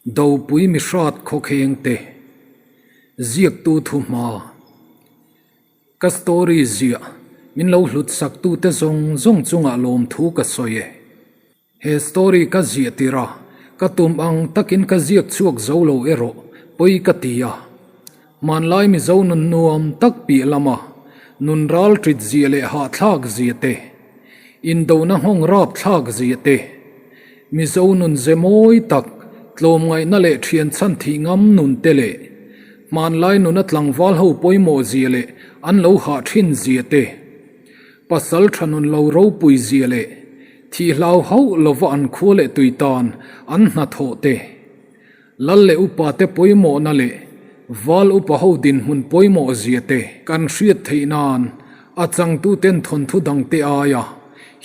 Dopui mihrat khawkheng te ziaktu thuhma ka story ziah min lo hlut sak tu te zawng zawng chungah lawmthu ka sawi e. He story ka ziah tir a, ka tum ang takin ka ziak chhuak zo lo erawh pawi ka ti a. Hmanlai Mizo nun nuam tak piah lama nun ral ṭit zia leh hahthlak zia te, indona nghawng rap thlak zia te, Mizo nun ze mawi tak, tlawmngaihna leh thian chhan thih ngam nun te leh hmanlai nuna tlangval ho pawimawh zia leh an lo hah thin zia te, pasal tha nun lo ropui zia leh thih hlau hauh lova an khua leh tui tan an hnathawh te, lal leh upa te pawimawhna leh val upa ho dinhmun pawimawh zia te kan hriat theih nan a changtuten thawnthu dangte aia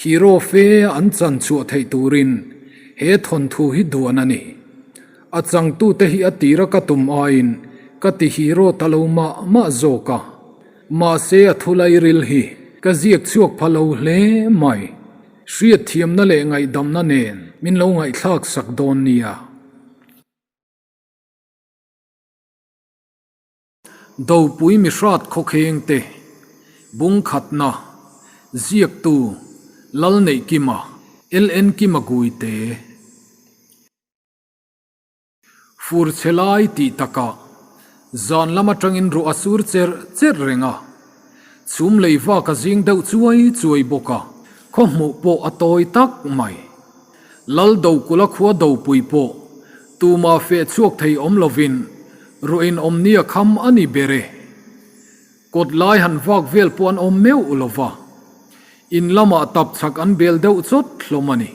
hero fe an chan chhuah theih turin he thawnthu hi duan a ni. A changtute hi a tira ka tum aiin ka ti hero ta lo mah mah zawk a, mahse a thulai ril hi ka ziak chhuak pha lo hle mai. Hriatthiamna leh ngaihdamna nen min lo ngaihthlak sak dawn nia. Dopui mihrat khawkheng te, Bungkhatna, Ziaktu, Lalneihkima, LN Kima Guite. Fur chhe lai tih takah zan lam atangin ruah a sur cher cher reng a, chhum lei vak a zing deuh chuai chuai bawk a, khaw hmuh pawh a tawi tak mai. Lal Dokula khua dopui pawh tumah feh chhuak thei awm lovin ruahin awmni a kham a ni ber e. Kawt lai han vak vel pawh an awm meuh lo va, in lamah tap chhak an bel deuh chawt hlawm a ni.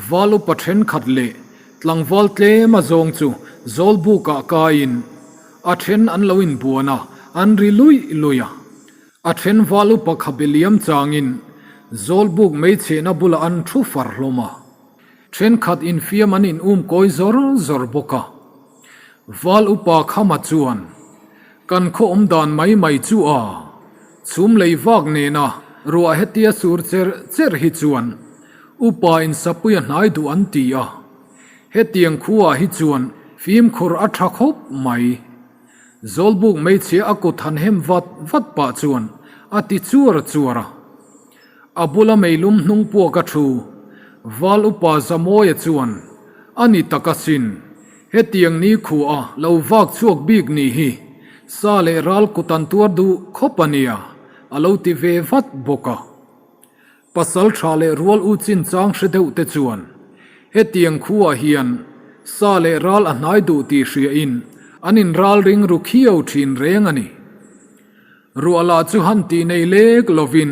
Val upa thenkhat leh tlangval tlem a zawng chu Zawlbukah kaiin a then an lo inbuan a, an ri luih luih a. A then val upa khabe liam changin Zawlbuk meichhehna bulah an thu far hlawm a. Thenkhat infiam an in um kawi zawr zawr bawk a. Val upa Khama chuan, Kan khaw awm dan mai mai chu a, chhum lei vak nena ruah hetia sur cher cher hi chuan upa in sapui a hnai duh an ti a. Hetiang khuaah hi chuan fimkhur a tha khawp mai. Zawlbuk hmeichhia a kut han hem vat vat pah chuan a ti chuar chuar a. A bula meilum hnung puak a thu. Val upa Zamawia chuan, A ni tak asin, hetiang ni khuaa lo vak chhuak bik nih hi sa leh ral kut an tuar duh khawp a nia, a lo ti ve vat bawk a. Pasal tha leh rual u chinchang hre deuh te chuan, hetiang khuaah hian sa leh ral a hnai duh tih hriain an inral ring ru khiau thin reng a ni. Ruah lah chu han tih nei lek lovin,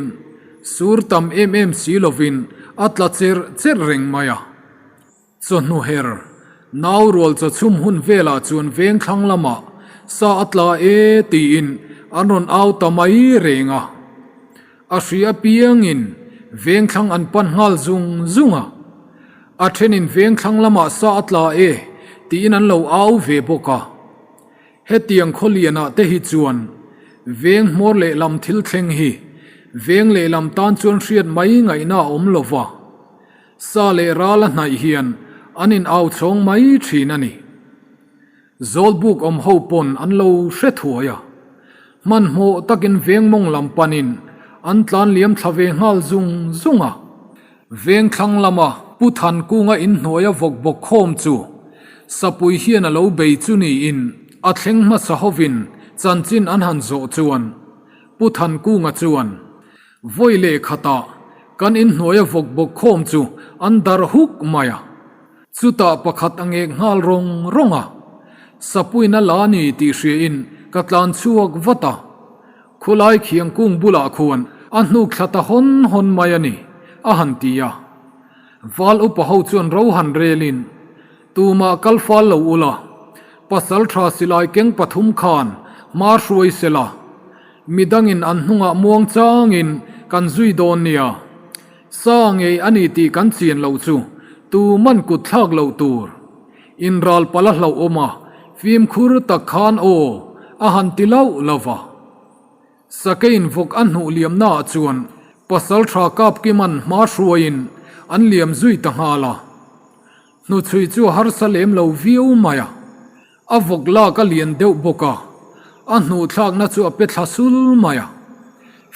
sur tam em em si lovin a tla cher cher reng mai a. Chawhnu her, nau rual chaw chhum hun velah chuan veng thlang lamah sa a tla e tiin an rawn au ta mai reng a. A hri apiangin veng thlang an pan nghal zung zung a. A thenin veng thlang lamah sa a tla e tiin an lo au ve bawk a. Hetiang khawlianah te hi chuan veng hmawr lehlam thil thleng hi veng lehlam tan chuan hriat mai ngaihna a awm lo va, sa leh ral a hnaih hian an in au chhawng mai thin a ni. Zawlbuk awm ho pawn an lo hre thuai a, hmanhmawh takin veng mawng lam panin an tlan liam thla ve nghal zung zung a. Veng thlang lama Pu Thankunga inhnuaia vawk bawk khawm chu Sapui hian a lo bei chu niin a thleng hmasa hovin chanchin an han zawh chuan Pu Thankunga chuan vawi leh khatah kan inhnuaia vawk bawk khawm chu an dar huk mai a, chutah pakhat a ngek nghal rawng rawng a, Sapuiin a la ni tih hriain ka tlan chhuak vat a. Khulai khiang kung bulah khuan a hnuk thla ta hawn hawn mai a ni, a han ti a. Val upa ho chuan ro han relin, Tumah kal fal lo ula, pasal tha silai keng pathum khan hma hruai sela, midangin an hnungah muang changin kan zui dawn nia. Sa ngei a ni tih kan chian loh chu tuman kut thlak loh tur. Inral pala hlauhawm a, fimkhur tak khan aw a han ti lauh lo va. Sakein vawk a hnuh liamnaah chuan pasal tha Kapkiman hma hruaiin an liam zui ta nghal a. Hnuchhui chu a harsa lem lo viau mai a, a vawk lak a lian deuh bawk a, a hnuhthlakna chu a pe thla sul mai a.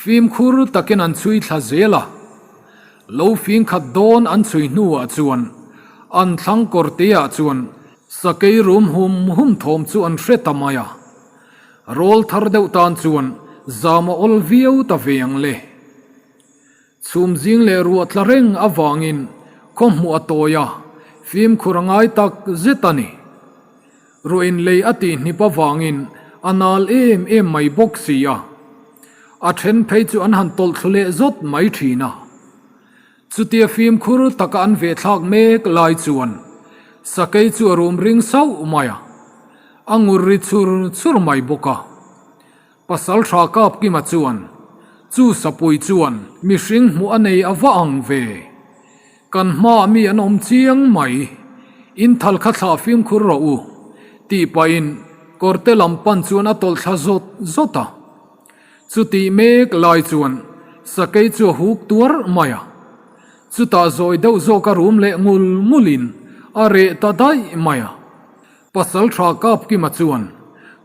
Fimkhur takin an chhui thla zel a, lo fing khat dawn an chhui hnuah chuan an thlang kawr teah chuan sakei rum hum hum thawm chu an hre ta mai a. Rawl thar deuh tan chuan zam a awl viau ta ve ang le. Chhum zing leh ruah tla reng avangin khaw hmuh a tawi a, fimkhur a ngai tak zet a ni. Ruah in lei a tih hnip avangin a nal em em mai bawk si a, a then phei chu an han tawlh thlu leh zawt mai thin a. Chutia fimkhur taka an ve thlak mek lai chuan sakei chu a rum ring sauh mai a, a ngur ri chur chur mai bawk a. Pasal tha Kapkima chuan, Chu sapui chuan mihring hmuh a nei a va ang ve. Kan hmaah mi an awm chiang mai. In thal kha thlah fimkhur rawh u, tih pahin kawrte lam pan chuan a tawlh thla zawt zawt a. Chutih mek lai chuan sakei chu a huk tuar mai a. Chutah zawi deuh zawk a rum leh ngul ngulin a reh ta daih mai a. Pasal tha Kapkima chuan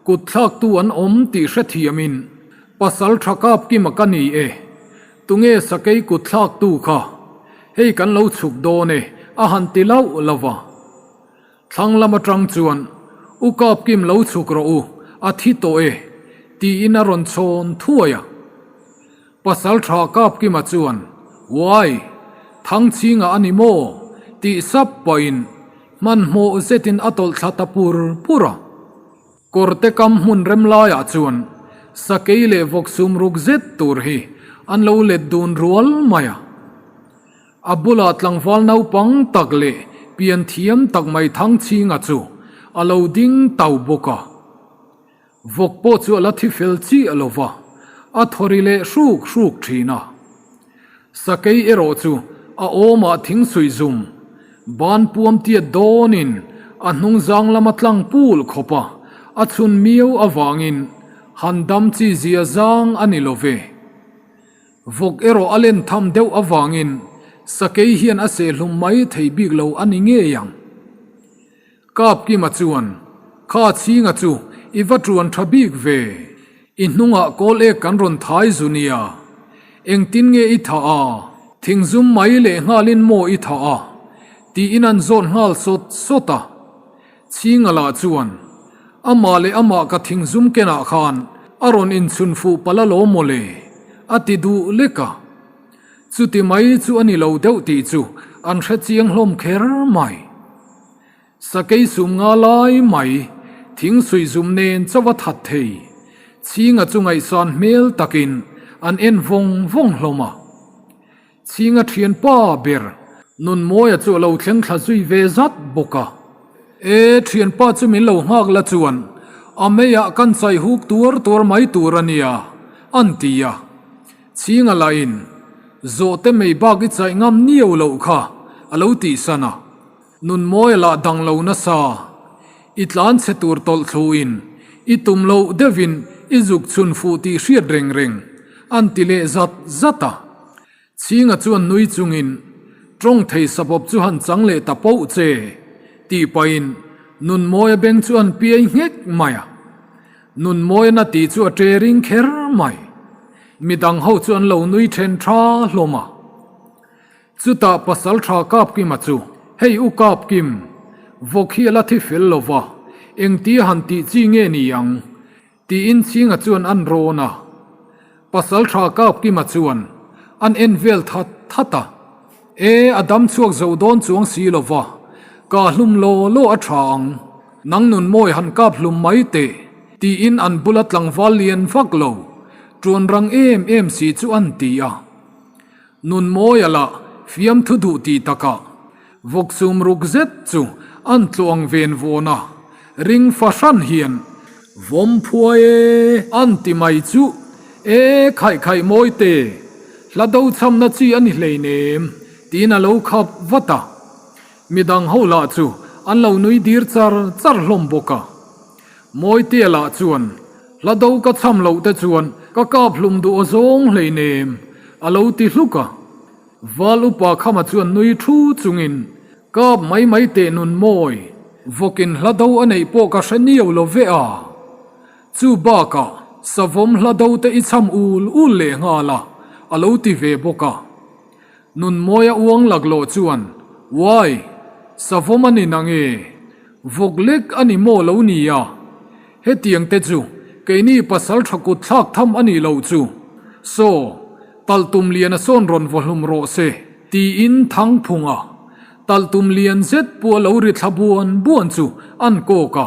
kut thlaktu an awm tih hrethiamin, Pasal tha Kapkima ka ni e, tunge sakei kut thlaktu kha? Hei kan lo chhuk dawn e, a han ti lauh lo va. Thlang lam atang chuan, U Kapkim lo chhuk rawh u, a thi tawh e, tiin a rawn chhawn thuai a. Pasal tha Kapkima chuan, Uai! Thangchhinga a ni maw? tih sap pahin hmanhmawh zetin a tawlh thla ta pur pur a. Kawrte kam hmun rem laiah chuan sakei leh vawk sum ruk zet tur hi an lo let dun rual mai a. A bulah tlangval naupang tak leh pian thiam tak mai Thangchhinga chu a lo ding tau bawk a. Vawk pawh chu a la thi fel chiah lo va, a thaw ri leh hruk hruk thin a. Sakei erawh chu a awmah thing suih zum, ban puam tiat dawnin a hnung zang lama tlang pul khawp a, a chhun miau avangin han dam chi zia zang a ni lo ve. Vawk erawh a len tham deuh avangin sakei hian a sehhlum mai thei bik lo a ni ngei ang. Kapkima chuan, Kha chhinga chu i va tuan tha bik ve, i hnungah kawl ek kan rawn thai zu nia. Engtin nge i thah a, thingzum mai leh nghalin maw i thah a? tiin an zawt nghal sawt sawt a. Chhinga lah chuan, Amah leh amah ka thingzum kenah khan a rawn inchhun fuh palh alawm maw le, a ti duh lek a. Chuti mai chu a ni lo deuh tih chu an hre chiang hlawm kher mai. Sakei sum nga lai mai, thing suih zum nen chauh a that thei. Chhinga chu ngaihsan hmel takin an en vawng vawng hlawm a. Chhinga thianpa ber Nunmawia chu a lo thleng thla zui ve zat bawk a. E, thianpa chu min lo nghak la chuan a meiah kan chai huk tuar tuar mai tur a nia, an ti a. Chhinga lahin, Zawhte mei bak i chaih ngam niau loh kha, a lo tihsan a. Nunmawia lah dang lo nasa. I tlan chhe tur tawlh thluin, i tum loh deuhin i zuk chhun fuh tih hriat reng reng, an ti leh zat zat a. Chhinga chuan nui chungin, Tawng thei sabawp chu han chang leh ta poh che, tih pahin Nunmawia beng chu an piai nghek mai a. Nunmawia na tih chu a ṭe ring kher mai. Midang ho chu an lo nui ṭhen ṭha hlawm a. Chutah pasal ṭha Kapkima chu, Hei u Kapkim, vawk hi a la thi fel lo va, engtia han tih chi nge ni ang? Tiin Chhinga chuan an rawn a. Pasal ṭha Kapkima chuan an en vel that that a. E, a dam chhuak zo dawn chuang si lo va, ka hlum law law a ṭha ang, nang nun mawi han kap hlum mai teh, tiin an bula tlangval lian vak lo, ṭuan rang em em si chu an ti a. Nun mawia lah fiamthu duh tih takah vawk sum ruk zet chu an tluang ven vawn a, ring fahran hian vawm phuai e an ti mai chu e khaih khaih mawi te, hla do chhamna chi a ni hleinem tiin a lo khap vat a. Midang ho lah chu an lo nui dir char char hlawm bawk a. Mawitea lah chuan, Hla do ka chham loh te chuan ka kap hlum duh aw zawng hleinem, a lo ti hluk a. Val upa Khama chuan nui thu chungin. Kap mai mai teh nun mawi, vawkin hla do a neih pawh ka hre niau lo ve a. Chu bakah savawm hla do te i cham ul ul leh nghal a, a lo ti ve bawk a. Nun mawia uang laklawh chuan, Uai, savawm a ni nange? Vawk lek a ni maw lo nia? Hetiang te chu keini pasal tha kut thlak tham a nih loh chu. Saw, talh tum lian a sawn rawn vaw hlum rawh se, tiin Thangphunga talh tum lian zet pawh a lo ri thla buan buan chu an kawk a,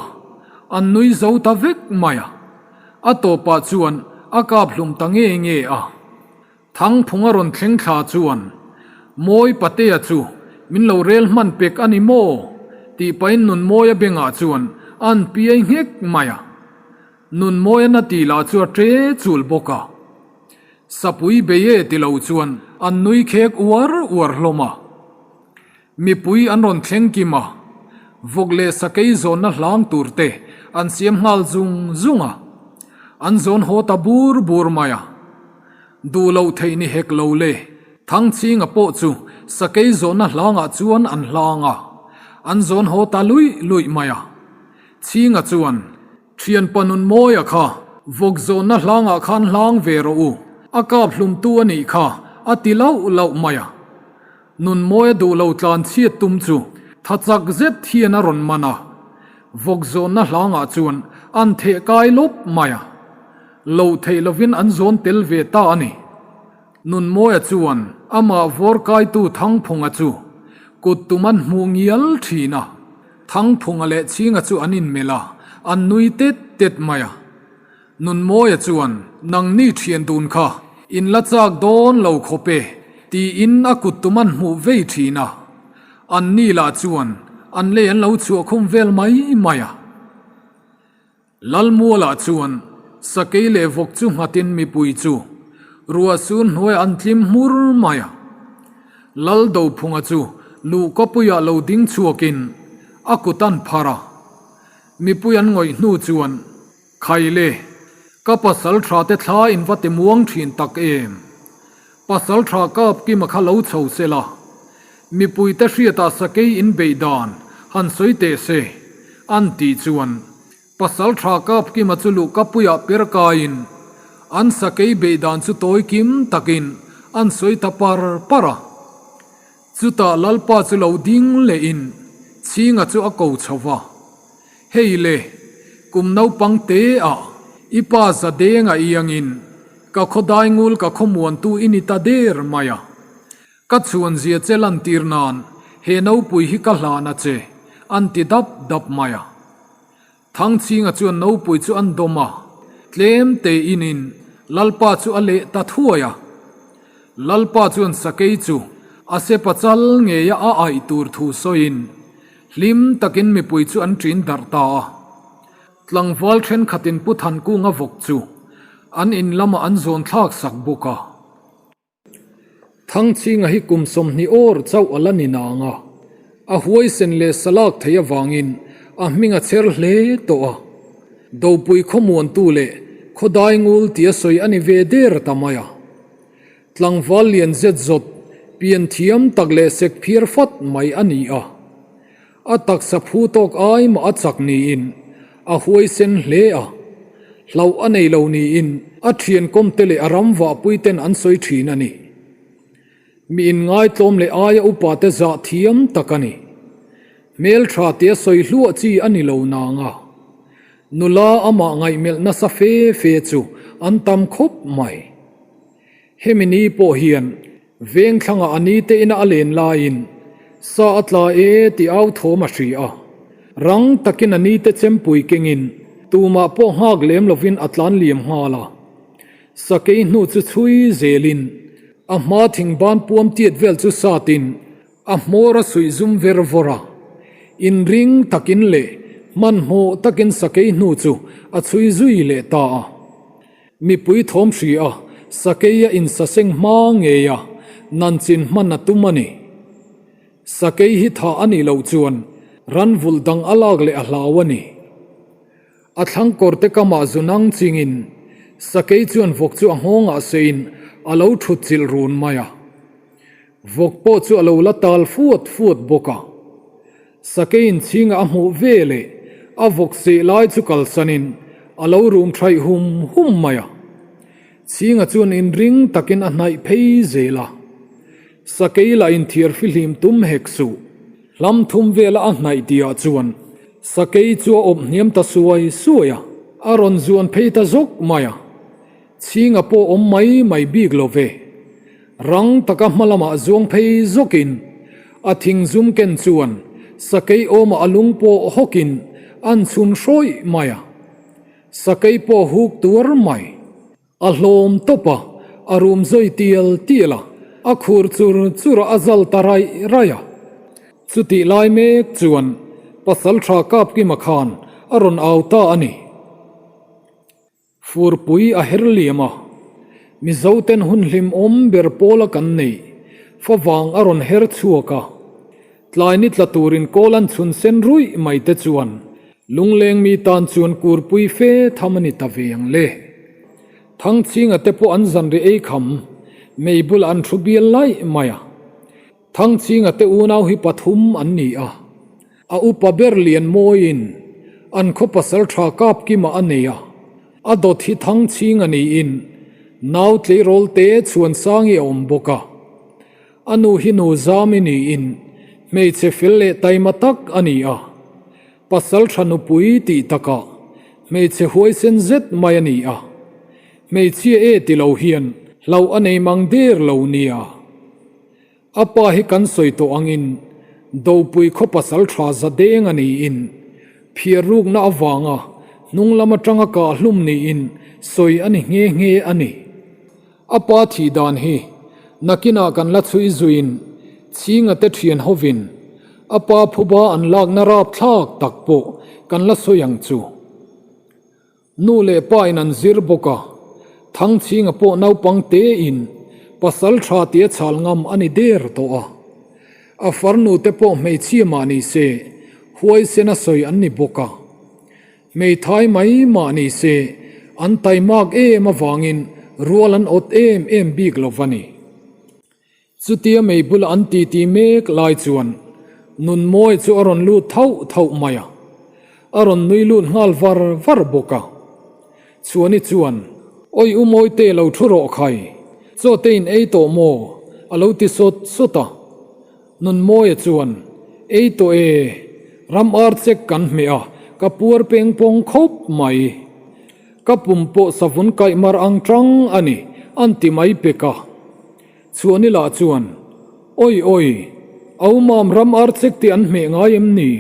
an nui zo ta vek mai a. A tawpah chuan a kap hlum ta nge nge a. Thangphung a rawn thleng thla chuan, Mawi Patea chu min lo rel hman pek a ni maw? tih pahin Nunmawia bengah chuan a an piai nghek mai a. Nunmawia na tih lah chu a ṭe chul bawk a. Sapui bei e ti lo chuan an nui khek uar uar hlawm a. Mipui an rawn thleng kim a, vawk leh sakei zawnna hlang tur te an siam nghal zung zung a, an zawn haw ta bur bur mai a. Duh loh theih ni hek lo le, Thangchhinga pawh chu sakei zawnna hlangah chuan an hlang a, an zawn haw ta luih luih mai a. Chhinga chuan, Thianpa Nunmawia kha vawk zawnna hlangah khan hlang ve rawh u, a kap hlumtu a nih kha, a ti lauh lauh mai a. Nunmawia duh lo tlan chhiat tum chu tha chak zet hian a rawn man a, vawk zawnna hlangah chuan an theh kai lawp mai a. Lo theih lovin an zawn tel ve ta a ni. Nunmawia chuan amah vawr kaitu Thangphunga chu kut tum an hmuh ngial thin a. Thangphunga leh Chhinga chu an inmelh a, an nui tet tet mai a. Nunmawia chuan, Nangni thian dun kha in la chak dawn lo khawp e, tiin a kut tum an hmuh vei thin a. Anni lah chuan an lei an lo chhuah khum vel mai mai a. Lalmualah chuan sakei leh vawk chu nghatin mipui chu ruah sur hnuaiah an tlim hmur mai a. Lal Dophunga chu luhkawpuiah lo ding chhuakin a kut an phar a. Mipui an ngawih hnu chuan, Khaile, ka pasal tha te thla in va ti muang thin tak em? Pasal tha kap kima kha lo chho se la, mipui te hriatah sakei in beih dan han sawi teh se, an tih chuan pasal tha kap kima chu luhkapuiah per kaiin an sakei beih dan chu tawi kim takin an sawi ta par par a. Chutah Lalpa chu lo ding lehin Chhinga chu a ko chho va. Hei le, kum naupang te ah i pa Zadenga iangin ka khaw daingul ka khaw muantu i ni ta der mai a. Ka chhuanzia che lantir nan he nopui hi ka hlan a che, an ti dap dap mai a. Thangchhinga chuan nopui chu an dawm a, tlem te inin Lalpa chu a leh ta thuai a. Lalpa chuan sakei chu a sepa chal ngeia a aih tur thu sawiin hlim takin mipui chu an ṭin darh ta a. Tlangval ṭhenkhatin Pu Thankunga vawk chu an in lamah an zawn thlak sak bawk a. Thangchhinga hi kum 20 awr chauh a la ni nang a, a huaisen leh salak thei avangin a hming a chher hle tawh a. Dopui khawmuantu leh khawdai ngul tia sawi a ni ve der ta mai a. Tlangval lian zet zawt, pian thiam tak leh sek phiar fat mai a ni a. A taksa phu tawk ai mah a chak niin a huaisen hle a, hlauh a nei lo niin a thiankawmte leh a ram vahpuiten an sawi thin a ni. Mi inngaitlawm leh aia upate zah thiam tak a ni. Hmeltha tia sawi hluah chi a ni lo nang a, nula amah ngaihmelh nasa fe fe chu an tam khawp mai. Hemi ni pawh hian veng thlangah a ni te ina a len laiin sa a tla e tih au thawm a hri a. Rang takin a ni te chempui kengin tumah pawh nghak lem lovin a tlan liam nghal a. Sakei hnu chu chhui zelin a hma thing ban puam tiat vel chu satin a hmawr a suih zum ver vawr a. Inring takin leh hmanhmawh takin sakei hnu chu a chhui zui leh ta a. Mipui thawm hri a, sakei a insaseng hma ngei a, nanchin hman a tum a ni. Sakei hi thah a nih loh chuan ran vulh dang a lak leh a hlau a ni. A thlang kawr te kamah zunang chingin sakei chuan vawk chu a nghawngah seiin a lo thut chilh run mai a. Vawk pawh chu a lo la tal fuat fuat bawk a. Sakei inchhinga a hmuh ve leh a vawk seh lai chu kalsanin a lo rum thaih hum hum mai a. Chhinga chuan inring takin a hnaih phei zel a. Sakei lah inthiar fihlim tum hek suh. Hlam thum vela a hnaih tihah chuan sakei chu a awp hniam ta suai suai a, a rawn zuan phei ta zawk mai a. Chhinga pawh awm mai mai bik lo ve. Rang taka hma lamah zuang phei zawkin a thing zum ken chuan sakei awmah a lung pawh hawkin an chhun hrawih mai a. Sakei pawh huk tuar mai. A hlawm tawp a, a rum zawi tial tial a, a khur chur chur a, a zal ta raih raih a. Chutih lai mek chuan Pasalṭha Kapkima khan a rawn au ta a ni. Furpui a her liam a, Mizoten hun hlimawm ber pawla kan neih favang a rawn her chhuak a. Tlai ni tla turin kawl an chhun sen ruih mai te chuan lungleng mi tan chuan kurpui fe tham a ni ta ve ang le. Thangchhinga te pawh an zanri ei kham mei bulah an thu bial laih mai a. Thangchhinga te unau hi pathum an ni a, a upa ber lian mawiin an khaw pasal tha kap kima a nei a, a dawt hi Thangchhinga niin nau tleirawl te Chhuansangi a awm bawk a. A nu hi nu Zami niin hmeichhe fel leh taima tak a ni a, pasal tha nupui tih takah hmeichhe huaisen zet mai a ni a, hmeichhia e ti lo hian hlauh a nei mang der lo nia. A pa hi kan sawi tawh angin Dopui khaw pasal tha za deng a niin phiar rukna avanga hnung lam atanga kah hlum niin sawi a ni nghe nghe a ni. A pa thih dan hi nakinah kan la chhui zuiin Chhinga te thian hovin a pa phuba an lakna rapthlak tak pawh kan la sawi ang chu. Nu leh pa in an zir bawk a, Thangchhinga pawh naupang tein pasal tha tia chhal ngam a ni der tawh a. A farnu te pawh hmeichhia mah ni se huaisen a sawi an ni bawk a. Hmeithai mai mah ni se, an taimak em avangin rual an awt em em bik lo va ni. Chutia mei bula an titi mek lai chuan Nunmawi chu a rawn lut thauh thauh mai a, a rawn nui lut nghal var var bawk a. Chhuani chuan, Awi u Mawite lo thu rawh khai, chaw te in ei tawh maw? a lo ti sawt sawt a. Nunmawia chuan, Ei tawh e, ram ar chek kan hmeh a, ka puar peng pawng khawp mai. Ka pum pawh savun kaih mar ang tang a ni, an ti mai pek a. Chhuani lah chuan, Awi awi, au mam ram ar chek te an hmeh ngai em ni?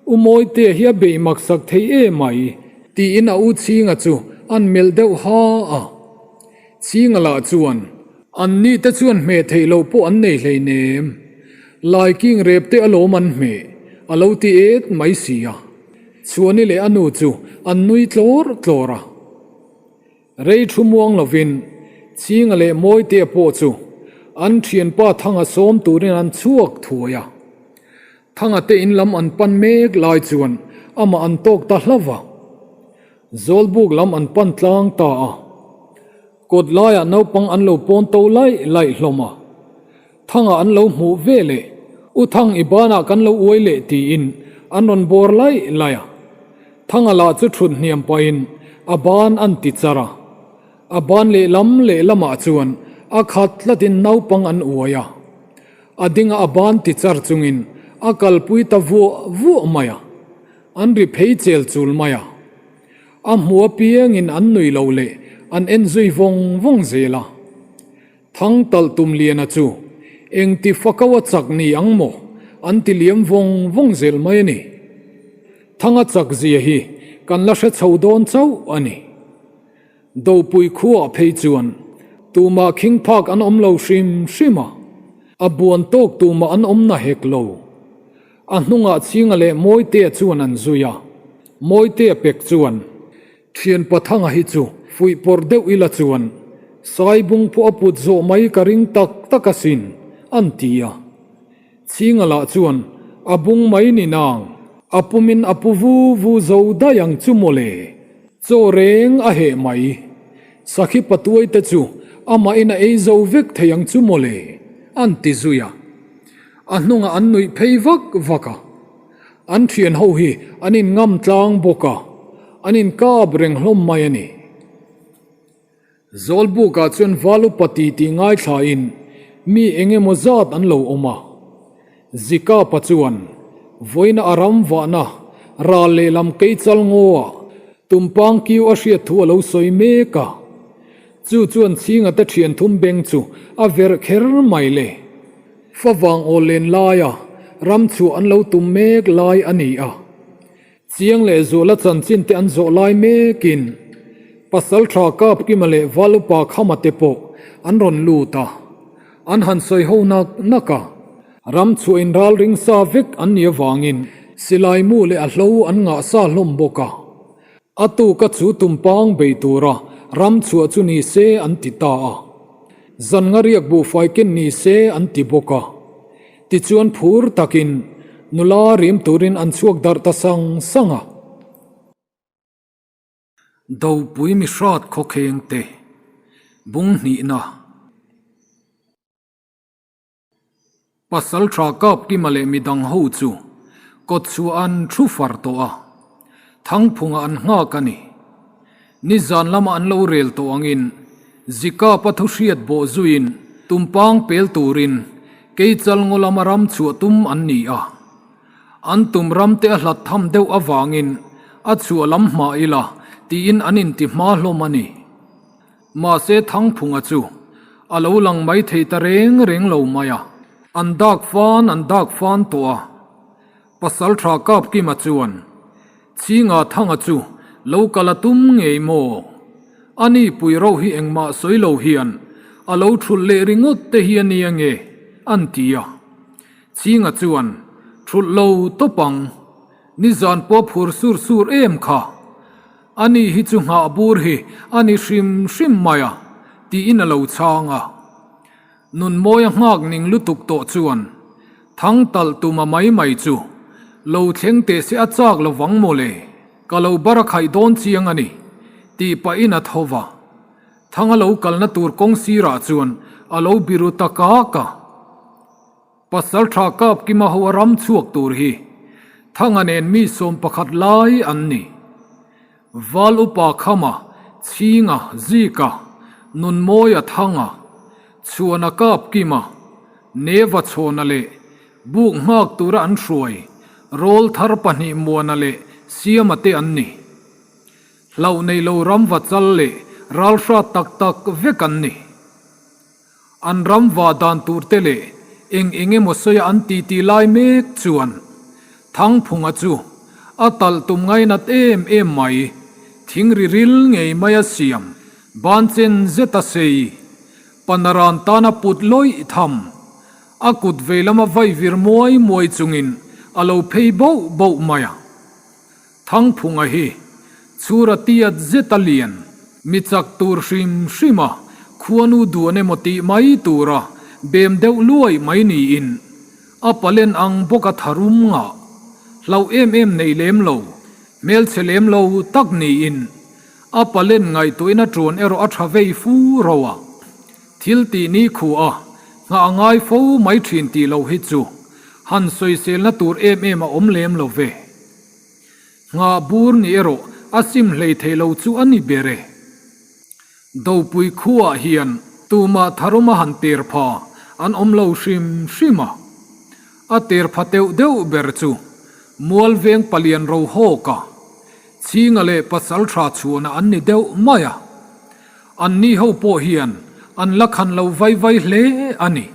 U Mawitea hi a beih mak sak thei e mai, tiin a u Chhinga chu an melh deuh ha a. Chhinga lah chuan, An ni te chuan hmeh theih loh pawh an nei hleinem. Laiking rep te alawm an hmeh, a lo ti et mai si a. Chhuani leh a nu chu an nui tlawr tlawr a. Rei thu muang lovin Chhinga leh Mawitea pawh chu an thianpa Thanga sawm turin an chhuak thuai a. Thanga te in lam an pan mek lai chuan amah an tawk ta hlauh a. Zawlbuk lam an pan tlang ta a. Kawt laiah naupang an lo pawn to laih laih hlawm a, Thanga an lo hmuh ve leh, U Thang i banah kan lo uai leh tiin an rawn bawr laih laih a. Thanga lah chu thut hniam pahin a ban an ti char a, a ban lehlam lehlamah chuan a khat tlatin naupang an uai a. A dinga a ban ti char chungin a kalpui ta vuah vuah mai a, an ri phei chel chul mai a. A hmu apiangin an nui lo leh an en zui vawng vawng zel a. Thang talh tum liana chu engti fakau a chak ni ang maw an ti liam vawng vawng zel mai a ni. Thanga chak zia hi kan la hre chho dawn chauh a ni. Dopui khuaah phei chuan tumah khing phak an awm lo hrim hrim a, a buan tawk tumah an awm na hek lo. A hnungah Chhinga leh Mawitea chuan an zui a, Mawitea pek chuan, Thian Pathanga hi chu fuih pawrh deuh ila chuan Saibung pawh a put zawh mai ka ring tak tak asin, an ti a. Chhinga lah chuan, A bung mai ni nang, a pumin a pu vu vu zo daih ang chu mawle, chaw reng a heh mai. Sakhi patuai te chu amahin a ei zo vek thei ang chu mawle, an ti zui a. A hnungah an nuih phei vak vak a. An thian ho hi an in ngam tlang bawk a, an in kap reng hlawm mai a ni. Zawlbukah chuan val upa ti tih ngaithlain mi eng emaw zat an lo awm a. Zikapa chuan vawiina a ram vahna ral lehlam keichal ngaw-ah tumpang kiu a hriat thu a lo sawi mek a. Chu chuan chhinga te thian thum beng chu a verh kher mai le. Favang aw len laia ram chhuah an lo tum mek lai a ni a. Chiang leh Zuala chanchin te an zawh lai mekin Pasaltha Kapkima leh Valupa Khama te pawh an rawn lut a, an han sawi ho nak nak a. Ram chhuah in ral ring sa vek an nih avangin silai mu leh a hlo an ngah sa hlawm bawk a. A tuka chu tumpang bei tura ram chhuah chu ni se an ti ta a. Zan nga riak buhfai ken ni se an ti bawk a. Tichuan phur takin nula rim turin an chhuak darh ta sang sang a. Dopui mihrat khawkheng te bung hnihna. Pasal tha Kapkima leh midang ho chu kawt chhuah an thu far tawh a, Thangphunga an nghak a ni. Nizan lama an lo rel tawh angin Zikapa thu hriat bawh zuiin tumpang pel turin Keichal ngaw lama ram chhuah tum an ni a. An tum ram te a hlat tham deuh avangin a chhuah lam hma ila tiin an inti hma hlawm a ni. Mahse Thangphunga chu a lo lang mai thei ta reng reng lo mai a, an dak fan an dak fan tawh a. Pasaltha Kapkima chuan, Chhinga Thanga chu lo kal a tum ngei maw? A ni pui ro hi engmah sawi lo hian a lo thulh leh ringawt te hi a nia nge? an ti a. Chhinga chuan, Thulh lo tawp ang. Nizan pawh phur sur sur em kha. A ni hi chu nghah bur hi a ni hrim hrim mai a, tiin a lo chhang a. Nunmawia nghak ning lutuk tawh chuan thang talh tuma mai mai chu lo thleng teh se a chak lo vang maw le, ka lo bar a khaih dawn chiang a ni, tih pahin a tho va. Thanga lo kalna tur kawng sirah chuan a lo biru ta kak a. Pasaltha Kapkima ho a ram chhuak tur hi Thanga nen mi 11 lai an ni. Val upa Khama, Chhinga, Zika, Nunmawia Thanga, Chhuana Kapkima, Neva Chhawna leh Buk nghak tura an hruai Rawl thar pahnih Muana leh Siama te an ni. Hlauh nei lo ram va chal leh ral hrat tak tak vek an ni. An ram vah dan tur te leh eng eng emaw sawi a an titi lai mek chuan Thangphunga chu a talh tum ngainat em em mai, thing ri ril ngei mai a siam, ban chen zet a sei, panaran tana put lawih tham, a kut vei lama vai vir muai muai chungin a lo phei bauh bauh mai a. Thangphunga hi chhura tiat zet a lian, mi chak tur hrim hrim a, khuanu duan emaw tih mai tura bem deuh luai mai niin a palen ang bawk a tharum ngah, hlauh em em nei lem lo, hmelchhe lem lo tak niin a palen ngaihtuahina ṭuan erawh a ṭha vei fu ro a, thil tih ni khu a nghah a ngai fo mai ṭhin tih loh hi chu han sawiselna tur em em a awm lem lo ve. Nghah bur ni erawh a sim hlei thei lo chu a ni ber e. Dopui khuaah hian tumah tharuma han ter pha an awm lo hrim hrim a. A ter pha teuh deuh ber chu Mual veng palian ro hawk a, Chhinga leh pasal tha chhuahna an ni deuh mai a. Anni ho pawh hian an la khan lo vai vai hle a ni.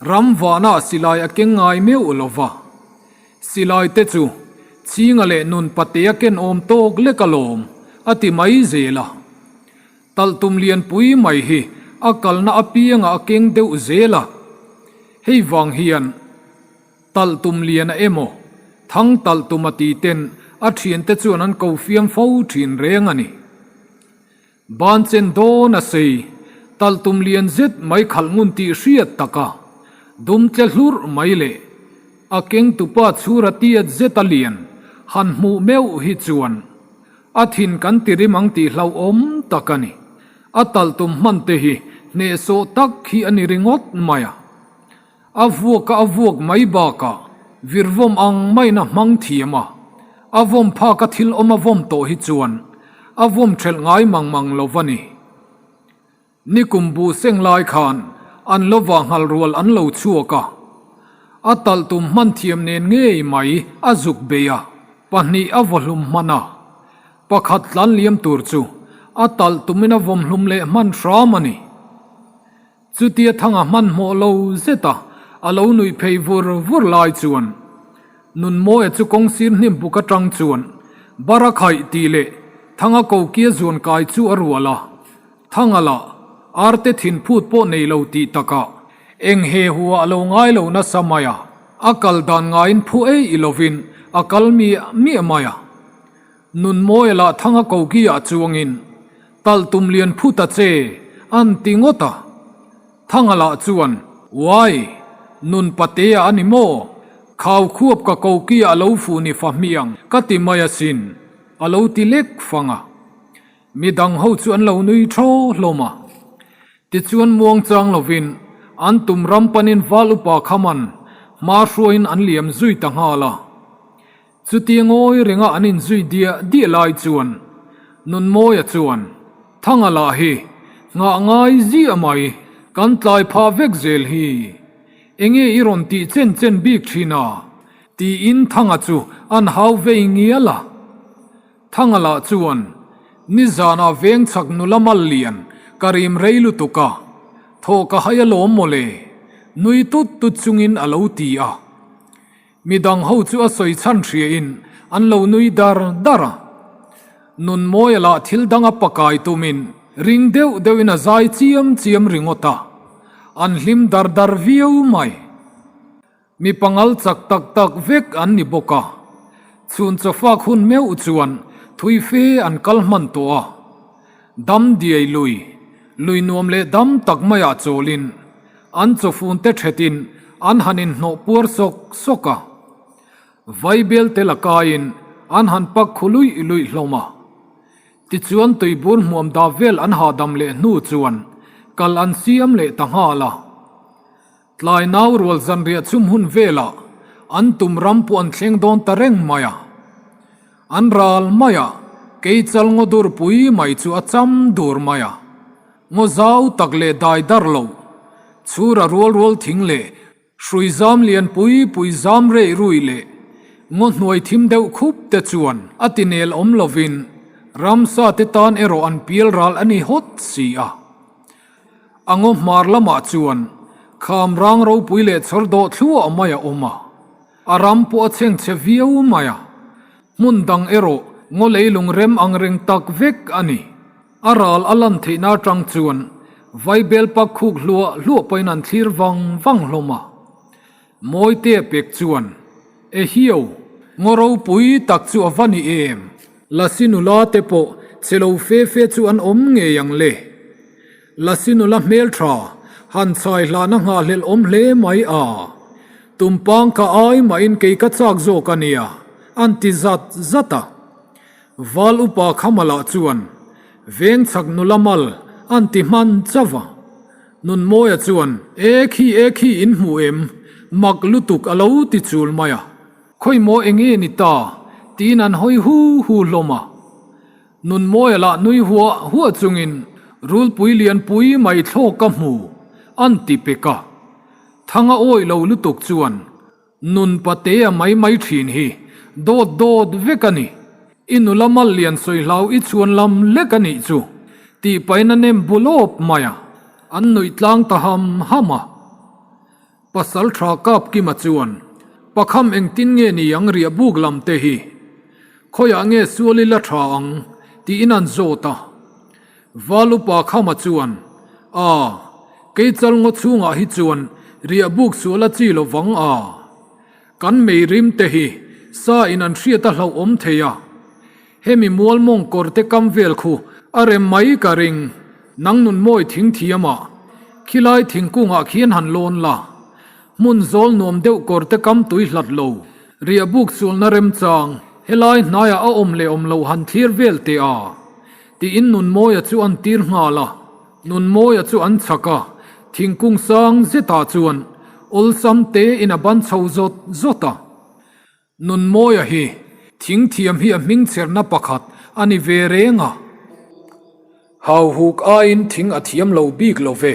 Ram vahna silai a keng ngai meuh lo va. Silai te chu Chhinga leh nun patea ken awm tawk lek alawm, a ti mai zel a. Talhtum lianpui mai hi a kalna apiangah a keng deuh zel a. Hei vang hian Talhtum liana emaw, Thang talhtum a ti ten a thiante chuan an ko fiam fo thin reng a ni. Ban chen dawn a sei, talhtum lian zet mai khalh ngun tih hriat tak a, dum tle hlurh mai leh a kengtupa chhura tiat zet a lian han hmuh meuh hi chuan a thin kan ti rim ang tih hlauhawm tak a ni. A talhtum hman te hi hnehsawh tak hi a ni ringawt mai a. A vuak a a vuak mai bakah. Virvawm ang maiin a hmang thiam a, a vawm phaka thil awm a vawm tawh hi chuan a vawm ṭhelh ngai mang mang lo va ni. Nikum bu seng lai khan an lova nghal rual an lo chhuak a, a talh tum hman thiam nen ngei mai a zuk bei a, pahnih a vaw hlum hman a, pakhat tlan liam tur chu a talh tumin a vawm hlum leh hman hram a ni. Chutia Thanga hmanhmawh lo zeta a lo nuih phei vur vur lai chuan Nunmawia chu kawng sir hnim buk atang chuan bara khaih tih leh Thanga kokia zuan kai chu a rual a, Thanga lah arte thin phut pawh nei lo tih takah eng he hua a lo ngai lo nasa mai a, a kal dan ngaiin phu ei i lovin a kal miah miah mai a. Nunmawia lah Thanga kokiah chuangin Talh tum lian phut a che, an ti ngawt a. Thanga lah chuan, Uai, nun patea a ni maw? Khau khuap ka kokiah a lo fuh ni fa hmiang ka ti mai asin, a lo ti lek fang a. Mi dang ho chu an lo nui thaw hlawm a. Tichuan muang chang lovin an tum ram panin val upa khaman hma hruaiin an liam zui ta nghal a. Chutia ngawi renga an inzui diah diah lai chuan Nunmawia chuan, Thanga lah hi nghah ngai ziah mai, kan tlai phah vek zel hi. Enge i rawn tih chen chen bik thin a? tiin Thanga chu an hau vei ngial a. Thanga lah chuan, Nizanah veng chhak nula mal lian ka rim rei lutuk a, thaw ka hai alawm mawle, nui tut tut chungin a lo ti a. Mi dang ho chu a sawi chhan hriain an lo nui dar dar a. Nunmawia lah thil dang a pakai tumin ring deuh deuhin a zai chiam chiam ringawt a, an hlim dar dar viau mai. Mi pangal chak tak tak vek an ni bawk a, chhun chawfak hun meuh chuan thui fe an kal hman tawh a. Dam diai lui, lui nuam leh dam tak maiah chawlin an chawfun te thetin an han inhnawh puar sawk sawk a. Vaibel te la kaiin an han pak khu luih luih hlawm a. Tichuan tuibur hmuam da vel an hahdam leh hnu chuan kal an siam leh ta nghal a. Tlai nau rual zanriah chhum hun velah an tum ram pawh an thleng dawn ta reng mai a. An ral mai a, kei chal ngaw dur pui mai chu a cham dur mai a. Ngaw zau tak leh dai dar lo, chhura rual rual thing leh hrui zam lian pui pui zam rei rui leh ngaw hnuai thim deuh khup te chuan a ti nel awm lovin ramsa te tan erawh an pial ral a ni hawt si a. A ngaw hmar lamah chuan kham rang ropui leh chhawr dawh thluah mai a awm a. A ram pawh a chhengchhe viau mai a, hmun dang erawh ngaw leilung rem ang reng tak vek a ni. A ral a lan theihna atang chuan Vaibel pak khuk hluah hluah pawhin an thlir vang vang hlawm a. Mawitea pek chuan, Ehiau, ngaw ropui tak chu a va ni em? Lasi nula te pawh che lo fe fe chu an awm ngei ang le. Lasi nula hmeltha han chhai hlahna nghahhlelh awm hle mai a. Tumpang ka ai mahin kei ka chak zawk a nia, an ti zat zat a. Val upa Khamala chuan, Veng chhak nula mal, an ti hman chauh a. Nunmawia chuan, E khi, e khi in hmu em? Mak lutuk a lo ti chul mai a. Khawimaw enge ni ta? tiin an hawi hu hu hlawm a. Nunmawia lah nui huah huah chungin Rulpui lianpui mai thlawk ka hmu, an ti pek a. Thanga awih lo lutuk chuan Nun patea mai mai thin hi dawt dawt vek a ni. I nula mal lian sawi hlau i chhuan lam lek a nih chu tih pahin a nem bu lawp mai a, an nuih tlang ta ham ham a. Pasal tha kap Kima chuan Pakham engtin nge ni ang riah buk lam te hi? Khawiah nge sual ila tha ang? tiin an zawt a. Val upa Khama chuan, A, kei chal ngaw chhungah hi chuan riah buk sual a chi lo vang a. Kan mei rim te hi sa in an hriat a hlauhawm thei a. Hemi mual mawng kawr te kam vel khu a rem mai ka ring, nang nun mawi thing thiam a, khilai thingkungah khian han lawn la. Hmun zawl nuam deuh kawr te kam tui hlat lo, riah buk sualna remchang helai hnaiah a awm leh awm loh han thlir vel teh a. Tiin Nunmawia chu an tir nghal a, Nunmawia chu an chhak a, thingkung sang zetah chuan awlsam tein a ban chho zawt zawt a. Nunmawia hi thing thiam hi a hming chherna pakhat a ni ve reng a. Hauhuk aiin thing a thiam lo bik lo ve,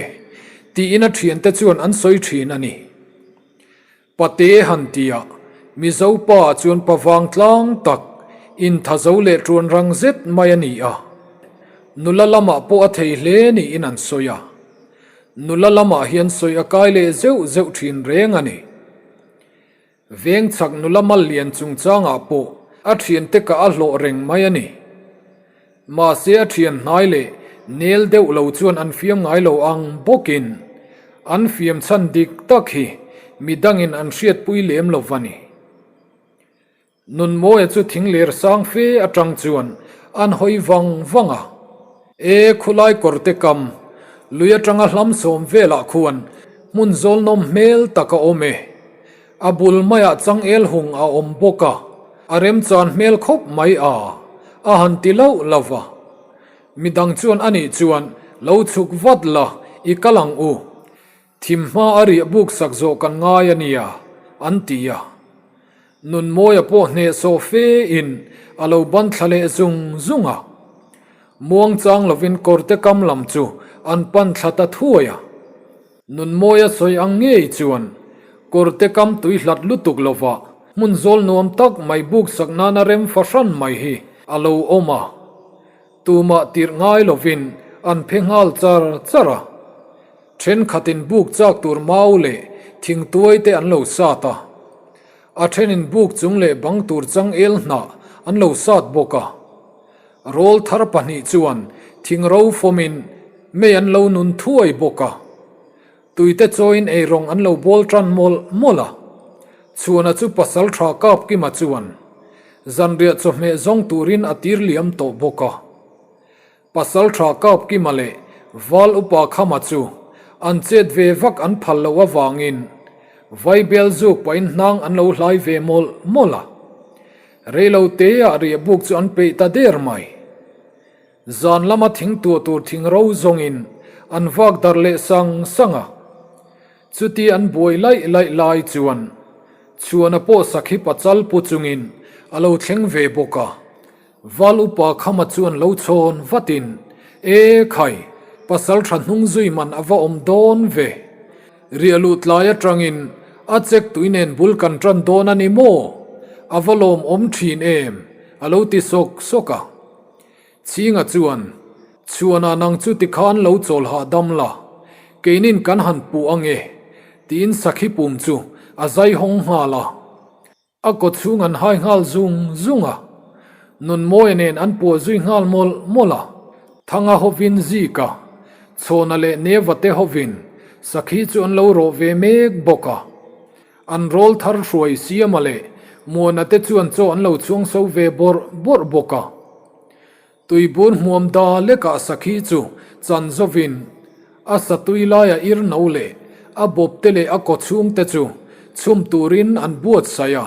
tiin a thiante chuan an sawi thin a ni. Pate han tia, Mizo pa chuan pa vang tlang tak, intha zo leh tuan rang zet mai a ni a. Nula lamah pawh a thei hle niin an sawi a. Nula lamah hian sawi a kai leh zeuh zeuh thin reng a ni. Veng chak nula mal lian chungchangah pawh a thiante kah a hlawh reng mai a ni. Mahse a thian hnai leh nel deuh lo chuan an fiam ngai lo ang bawkin an fiam chhan dik tak hi midangin an hriatpui lem lo va ni. Nunmawia chu thingler sang fe atang chuan an hawi vang vang a. E khulai kawrte kam, lui atanga hlam sawm velah khuan hmun zawlnawm hmel tak a awm e. A bul maiah changel hung a awm bawk a, a remchan hmel khawp mai a, a han ti loh lo va. Midang chuan anih chuan lo chhuk vat la, i kal ang u. Thim hma a riah buk sak zawh kan ngai a nia, an ti a. Nunmawia pawh hnehsawh fe in a lo ban thla leh zung zung a. Muangchang lovin kawrte kam lam chu an pan thla ta thuai a. Nunmawia sawi ang ngei chuan kawrte kam tui hlat lutuk lova hmun zawl nuam tak mai buk sak nana rem fahran mai hi a lo awm a. Tumah tirh ngai lovin an phe nghal char char a. Thenkhatin buk chak tur mau leh thingtuai te an lo sat a. A thenin buk chung leh bang tur changel hnah an lo sat bawk a. Rawl thar pahnih chuan thing ro fawmin mei an lo nun thuai bawk a. Tuite chawiin eirawng an lo bawl tan mawlh mawlh a. Chhuana chu pasal tha kap kima chuan zanriah chawhmeh zawng turin a tir liam tawh bawk a. Pasal tha kap kima leh val upa khama chu an chet ve vak an phal loh avangin vaibel zuk pahin hnang an lo hlai ve mawlh mawlh a. Reilo teah riahbuk chu an peih ta der mai. Zan lama thing tuah tur thing ro zawngin an vak darh leh sang sang a. Chuti an buai laih laih lai chuan Chhuana pawh sakhi pachal pu chungin a lo thleng ve bawk a. Val upa Khama chuan lo chhawn vatin, E khai, pasal tha hnung zui man a va awm dawn ve. Riah luh tlai atangin a chek tui nen bul kan tan dawn a ni maw? A va lawmawm thin em? a lo ti sawk sawk a. Chhinga chuan, Chhuana nang chu tikhan lo chawl hahdam la, keinin kan han puh ang e, tiin sakhi pum chu a zai hawng nghal a. A kaw chhung an hai nghal zung zung a, Nunmawia nen an puah zui nghal mawlh mawlh a. Thanga hovin Zika, Chhawna leh Neva te hovin sakhi chu an lo rawh ve mek bawk a. An rawl thar hruai Siama leh Muana te chuan chaw an lo chhuang so ve bawrh bawrh bawk a. Tuibur hmuam da lekah sakhi chu chan zovin a satui laia ir no leh a bawp te leh a kaw chhung te chu chhum turin an buatsaih a,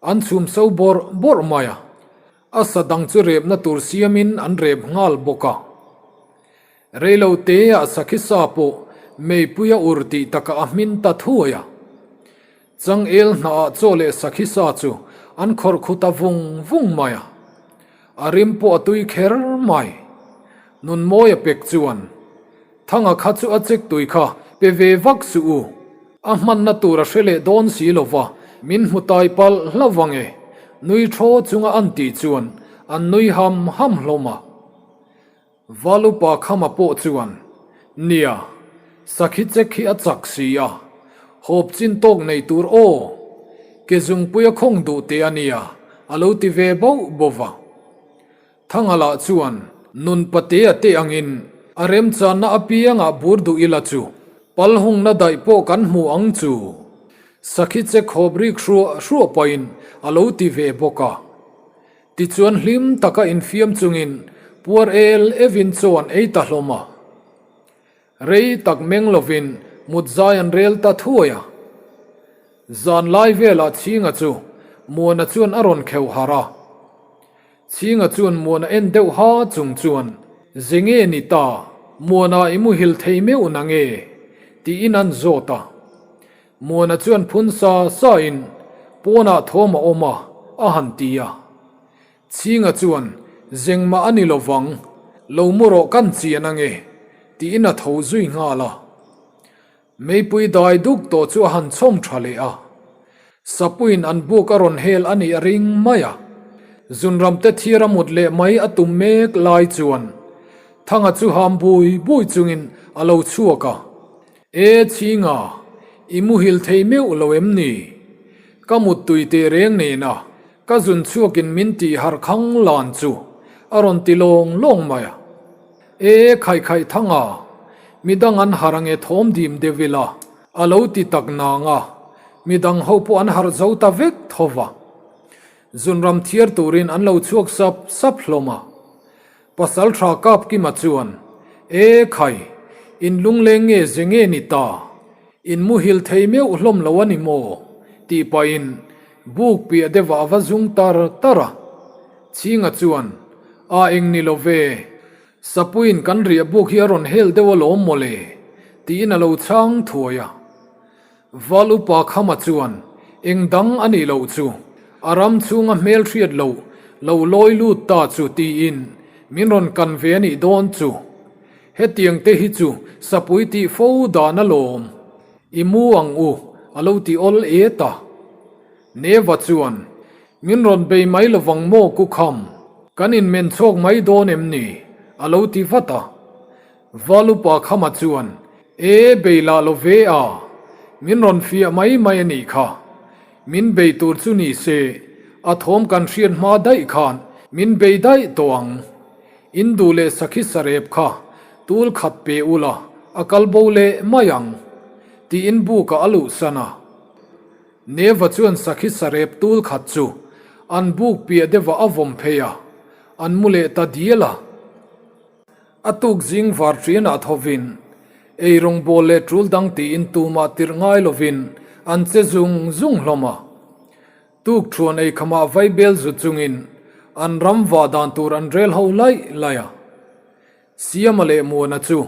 an chhum so bawrh bawrh mai a. A sa dang chu repna tur siamin an rep nghal bawk a. Reilo teah sakhi sa pawh meipui a ur tih takah a hmin ta thuai a. Changel hnahah chaw leh sakhi sa chu an khawrh khu ta vung vung mai a. A rim pawh a tui kher mai. Nunmawia pek chuan, Thanga kha chu a chek tui kha pe ve vak suh u. A hmanna tur a hre leh dawn si lo va, min hmu tai palh hlauh ang e. Nui thaw chunga an tih chuan an nui ham ham hlawm a. Valupa Khama pawh chuan, Nia, sakhi chek hi a chak si a, hawp chin tawk nei tur aw, ke zungpui a khawng duh teh a nia, a lo ti ve bauh bauh va. Thanga lah chuan, Nun patea te angin a remchanna apiangah bur duh ila chu, pal hungna daih pawh kan hmu ang chu, sakhi chek hawp rik hruah hruah pahin a lo ti ve bawk a. Tichuan hlim taka infiam chungin puar el evin chaw an ei ta hlawm a. Rei tak meng lovin mut zai an rel ta thuai a. Zan lai velah Chhinga chu Muana chuan a rawn kheuh harh a. Chhinga chuan Muana en deuh ha chung chuan, Ze nge ni ta, Muana i muhil thei meuh na nge? tiin an zawt a. Muana chuan phun sa sa in pawnah thawm a awm a. A han ti a. Chhinga chuan, Zengmah a ni lo vang, lo mu rawh kan chian ange, tiin a tho zui nghal a. Meipui dai duk tawh chu a han chhawm tha leh a. Sapuiin an buk a rawn hel a nih a ring mai a. Zunramte thir a mut leh mai a tum mek lai chuan Thanga chu ham bui bui chungin a lo chhuak a. E Chhinga, i muhil thei meuh lo em ni? Ka muttui teh reng nena ka zun chhuakin min tih harh khang lan chu a rawn ti lawng lawng mai a. E khaih khaih Thanga, midang an harh ange thawm dim deuh ila a lo ti tak nang a, midang ho pawh an harh zo ta vek tho va. Zunram thiar turin an lo chhuak sap sap hlawm a. Pasal tha kap Kima chuan, E khai, in lungleng nge ze nge ni ta? In muhil thei meuh hlawm lo a ni maw? tih pahin buk piah deuhah a va zung tar tar a. Chhinga chuan, A eng ni lo ve, Sapuiin kan riah buk hi a rawn hel deuh alawm maw le? tiin a lo chhang thuai a. Val upa Khama chuan eng dang a nih loh chu a ram chhunga hmel hriat loh lo lawi lut ta chu tiin min rawn kan ve a nih dawn chu. Hetiang te hi chu sapui tih fo dan alawm. I mu ang u a lo ti awl et a. Neva chuan min rawn bei mai lovang maw Ku Kham, kan inmen chhawk mai dawn em ni? a lo ti vat a. Valupa Khama chuan, E, bei lah lo ve a, min rawn fiah mai mai a nih kha. Min bei tur chu ni se, a thawm kan hriat hma daih khan min bei daih tawh ang. In duh leh sakhi sarep kha tul khat pe ula, a kal bo leh mai ang, tiin bukah a luhsan a. Neva chuan sakhi sarep tul khat chu an buk piah deuhah a vawm phei a, an mu leh ta dial a. A tuk zing var ṭianah thovin, ei rawngbâwl leh ṭul dang tiin tumah tirh ngai lovin an che zung zung hlawm a. Tuk ṭhuan ei khamah vaibel zu chungin an ram vah dan tur an rel ho laih laih a. Siama leh Muana chu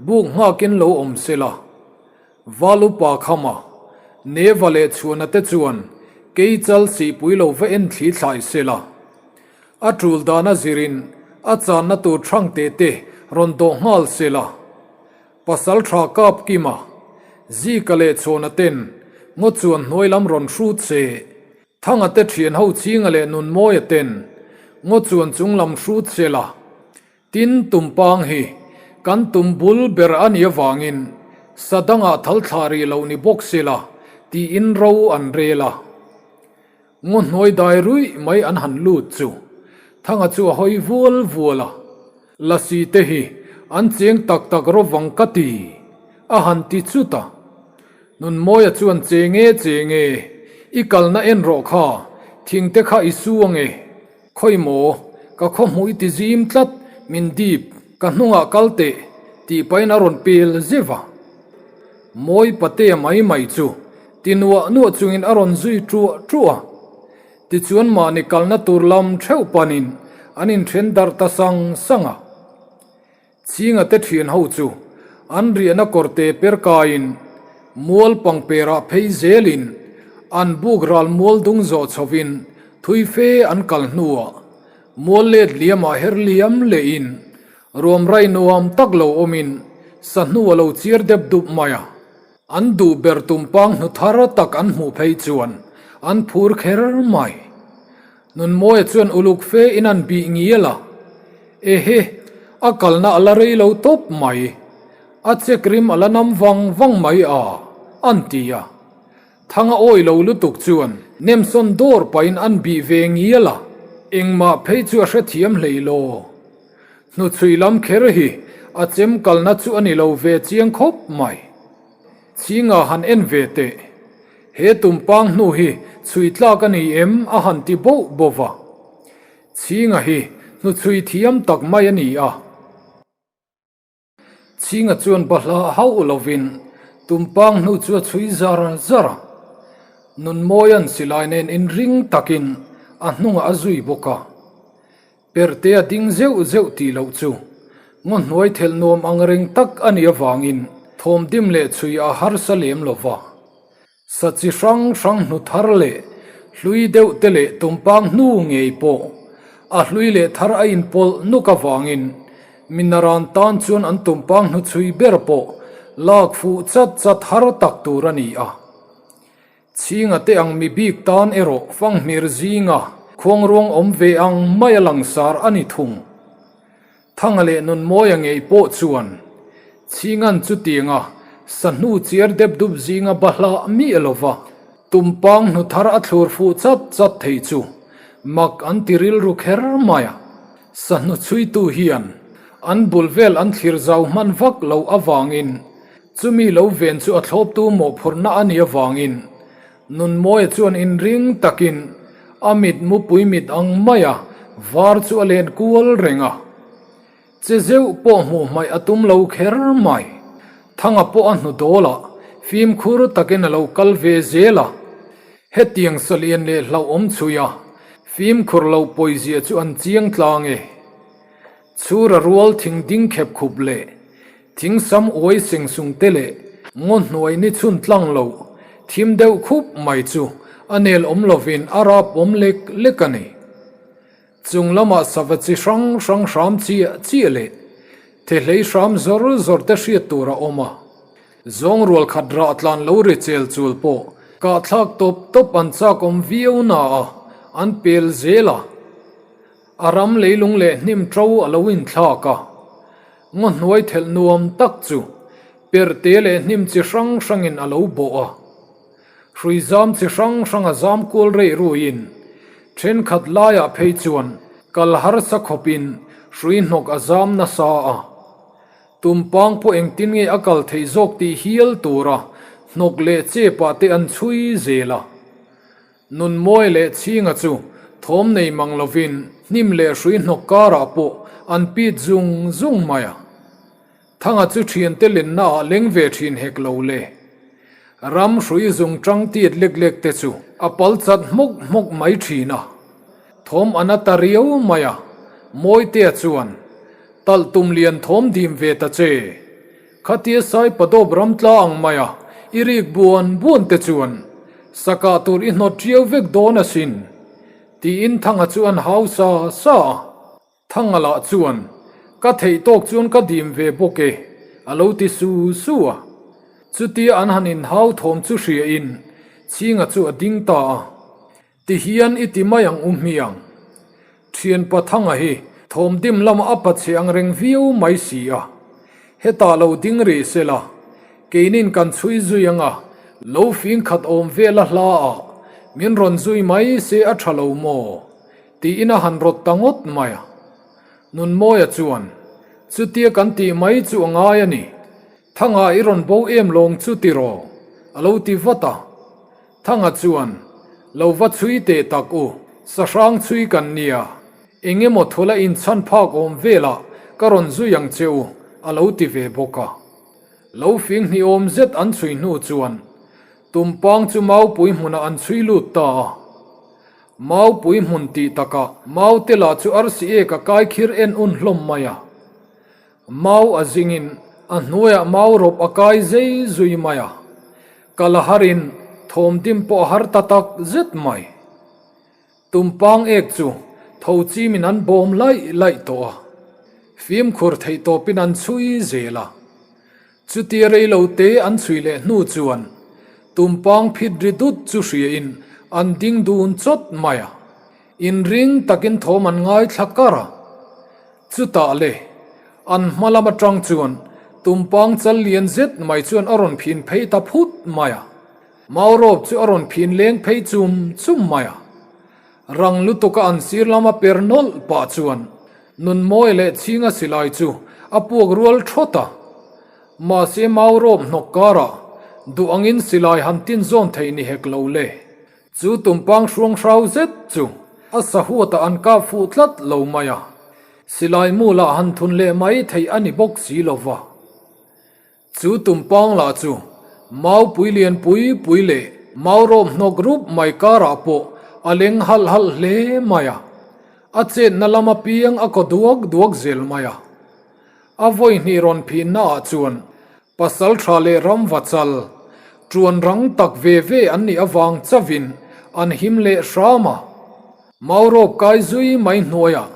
buk nghakin lo awm sela. Val upa Khama, Neva leh Chhuana te chuan kei chal sihpui lo va en thli thlai sela. A tul dana zirin a channa tur thang te te rawn dawh nghal sela. Pasal tha kap Kima, Zika leh Chhawna ten ngaw chuan hnuai lam rawn hrut se. Thanga te thian ho Chhinga leh Nunmawia ten ngaw chuan chung lam hrut sela. Tin, tumpang hi kan tum bul ber a nih avangin sa dangah thal thlah rih loh ni bawk sela tiin ro an rel a. Ngaw hnuai dai ruih mai an han lut chu Thanga chu a hawi vual vual a, Lasi te hi an cheng tak tak rovang ka ti, a han ti chut a. Nunmawia chuan cheng e cheng e, i kalna en rawh kha, thing te kha i su ange. Khawi maw, ka khaw hmuh i ti zim tlat, min dip, ka hnungah kal teh, tih pahin a rawn pel zeuh a. Mawi patea mai mai chu ti nuah nuah chungin a rawn zui ṭuah ṭuah a. Tichuan mahni kalna tur lam ṭheuh panin an inṭhen darh ta sang sang a. Chhinga te thian ho chu an riahna kawrte per kaiin mual pangperah phei zelin an buk ral mual dung zawh chhovin thui fe an kal hnuah mual let liamah her liam lehin ruam rai nuam tak lo awmin sahnu a lo chiar dep dup mai a. An duh ber tumpang hnu thar tak an hmuh phei chuan an phur kher mai. Nunmawia chuan uluk fe in an bih ngial a, Ehe, a kalna a la rei lo tawp mai, a chek rim a la nam vang vang mai a, an ti a. Thanga awi lo lutuk chuan Nemsawn dawr pahin an bih ve ngial a, engmah phei chu a hrethiam hlei lo. Hnuchhui lam kher hi a chem kalna chu a ni lo ve chiang khawp mai. Chhinga han en ve teh. He tumpang hnu hi chhui tlak a ni em a han ti boh boh va. Chhinga hi hnuchhui thiam tak mai a ni a. Chhinga chuan bahla hauh lovin tumpang hnu chu a chhui zar zar a. Nunmawia'n silai nen inring takin a hnungah a zui bawk a. Perhte a ding zeuh zeuh tih loh chu ngaw hnuai thelh nuam ang reng tak a nih avangin thawm dim leh chhui a harsa lem lo va. Sa chi hrang hrang hnu thar leh hlui deuh te leh tumpang hnu ngei pawh a hlui leh thar a inpawlh nuk avangin Minaran tan chuan an tumpang hnuchhui ber pawh lak fuh chat chat har tak tur a ni a. Chhinga te ang mi bik tan erawh fanghmir zinga khuangruang awm ve ang mai a langsar a ni thung. Thanga leh Nunmawia ngei pawh chuan Chhingan chutianga sahnu chiar dep dup zinga bahlah miah lova tumpang hnu thar a thlur fuh chat chat thei chu mak an ti rilru kher mai a. Sahnu chhuitu hian an bul vel an thlir zau hman vak lo avangin Chumi lo ven chu a thlawptu mawhphurhna a nih avangin Nunmawia chuan inring takin a mit mupui mit ang maia var chu a len kual reng a. Che zeuh pawh hmuh hmaih a tum lo kher mai. Thanga pawh a hnu dawl a, fimkhur takin a lo kal ve zel a. Hetiang salian leh hlauhawm chhui a, fimkhur lo pawizia chu an chiang tlang e. Chhura rual thing ding khep khup leh thing sam uai seng sung te leh ngaw hnuai ni chhun tlang lo thim deuh khup mai chu a nel awm lovin a rap awm lek lek a ni. Chung lamah sava chi hrang hrang hram chiah chiah leh thehlei hram zawr zawr te hriat tur a awm a. Zawng rual khat rah tlan lo ri chel chul pawh kahthlak tawp tawp an chak awm viau na a, an pel zel a. A ram leilung leh hnim ṭo a lo inthlak a, ngaw hnuai thelh nuam tak chu perhte leh hnim chi hrang hrangin a lo bawh a. Hrui zam chi hrang hrang a zam kual reih ruiin thenkhat laiah phei chuan kal harsa khawpin hrui hnawk a zam nasa a. Tumpang pawh engtin nge a kal theih zawk tih hial tura hnawk leh chepah te an chhui zel a. Nunmawi leh Chhinga chu thawm nei mang lovin hnim leh hrui hnawk karah pawh an pit zung zung mai a. Thanga chu thiante lenna ah leng ve thin hek lo le. Ram hrui zung tang tiat lek lek te chu a pal chat hmawk hmawk mai thin a. Thawm a na ta riau mai a, Mawitea chuan, Talh tum lian thawm dim ve ta che. Khatia sai padawp ram tla ang mai a, i rik buan buan te chuan sakah tur i hnawt ṭiau vek dawn asin, tiin Thanga chu an hau sa sa a. Thanga lah chuan, Ka theih tawk chuan ka dim ve bawk e, a lo ti su su a. Chutia an han inhau thawm chu hriain Chhinga chu a ding ta a. Ti hian i ti mai ang u hmiang. Thianpa Thanga hi thawmdim lama a pachhe ang reng viau mai si a. Hetah lo ding rih se la, keinin kan chhui zui ang a, lo fing khat awm vel a hla a, min rawn zui mai se a tha lo maw? Tiin a han rawt ta ngawt mai a. Nunmawia chuan, Chutia kan tih mai chu a ngai a ni. Thanga i rawn bo em lawng chu tiraw? A lo ti vat a. Thanga chuan, Lo va chhui teh tak u, sahrang chhui kan nia, eng emaw thula inchhan phak awm velah ka rawn zui ang che u, a lo ti ve bawk a. Lo fing hniawm zet an chhui hnu chuan Tumpang chu Maupui hmunah an chhui lut ta a. Maupui hmun tih takah Maute lah chu arsi ek a kai khir en un hlawm mai a. Mau a zingin a hnuaiah mau rawp a kai zei zui mai a, kal a harin thawmdim pawh a har ta tak zet mai. Tumpang ek chu tho chimin an bawm laih laih tawh a, fimkhur theih tawpin an chhui zel a. Chutia rei lo te an chhui leh hnu chuan tumpang phit ri dut chu hriain an ding dun chawt mai a, inring takin thawm an ngaithla kar a. Chutah le, an hma lam atang chuan tumpang chal lian zet mai chuan a rawn phin phei ta phut mai a. Maurawp chu a rawn phin leng phei chum chum mai a. Rang lutuka an sir lama per nawlh pah chuan Nunmawi leh Chhinga silai chu a puak rual thawt a. Mahse Maurawp hnawk karah duh angin silai han tin zawn theih ni hek lo le. Chu tumpang hruang hrau zet chu a sahuatah an kap fuh tlat lo mai a, silai mu lah han thun leh mai theih a ni bawk si lo va. Chu tumpang lah chu maupui lian pui pui leh mau rawp hnawk rup mai karah pawh a leng halh halh hle mai a, a chetna lam apiang a kaw duak duak zel mai a. A vawi hnih rawn phinna ah chuan Pasal tha leh ram va chal, tuan rang tak ve ve an nih avang chauhin an him leh hram a. Maurawp kai zui mai hnuaiah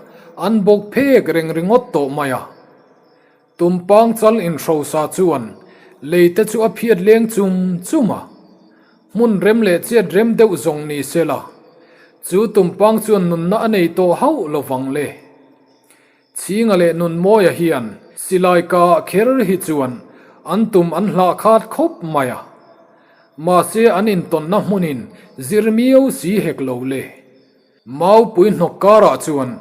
an bawk phek reng ringawt tawh mai a. Tumpang chal inhrosa chuan lei te chu a phiat leng chum chum a. Hmun rem leh chet rem deuh zawng ni se la, chu tumpang chuan nunna a nei tawh hauh lo vang le. Chhinga leh Nunmawia hian silai ka kher hi chuan an tum an hlah khat khawp mai a. Mahse an intawnna hmunin zir miau si hek lo le. Maupui hnawk karah chuan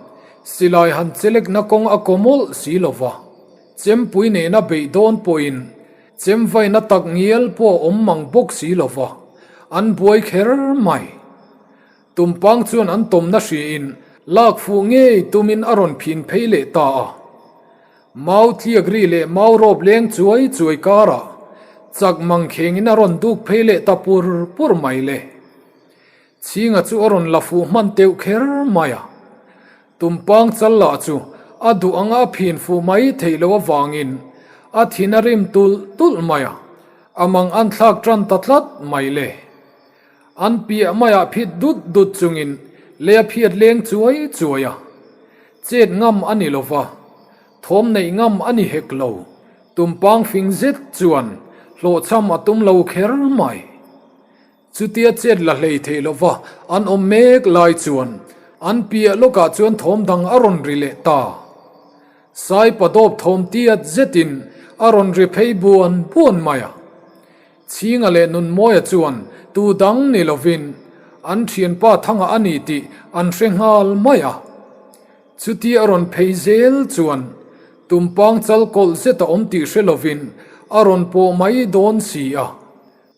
silai han chelekna kawng a kaw mawlh si lo va, chempui nena beih dawn pawhin chemvaina tak ngial pawh a awm mang bawk si lo va, an buai kher mai. Tumpang chuan an tawmna hriin lak fuh ngei tumin a rawn phin phei leh ta a. Mau tliak ri leh mau rawp leng chuai chuai karah chak mang khengin a rawn duk phei leh ta pur pur mai le. Chhinga chu a rawn la fuh hman teuh kher mai a. Tumpang chal lah chu a duh anga a phin fuh mai theih loh avangin a thin a rim tulh tulh mai a, a mang an thlak tan ta tlat mai le. An piah maiah phit dut dut chungin lei a phiat leng chuai chuai a. Chet ngam a ni lo va, thawm neih ngam a ni hek lo. Tumpang fing zet chuan hlawhchham a tum lo kher mai. Chutia chet la hlei theih lo va an awm mek lai chuan an piah lawkah chuan thawm dang a rawn ri leh ta. Saipa dawp thawm tiat zetin a rawn ri phei buan buan mai a. Chhinga leh Nunmawia chuan tu dang ni lovin an thianpa Thanga a ni tih an hre nghal mai a. Chutia a rawn phei zel chuan Tumpang chal kawlh zet a awm tih hre lovin a rawn pawh mai dawn si a.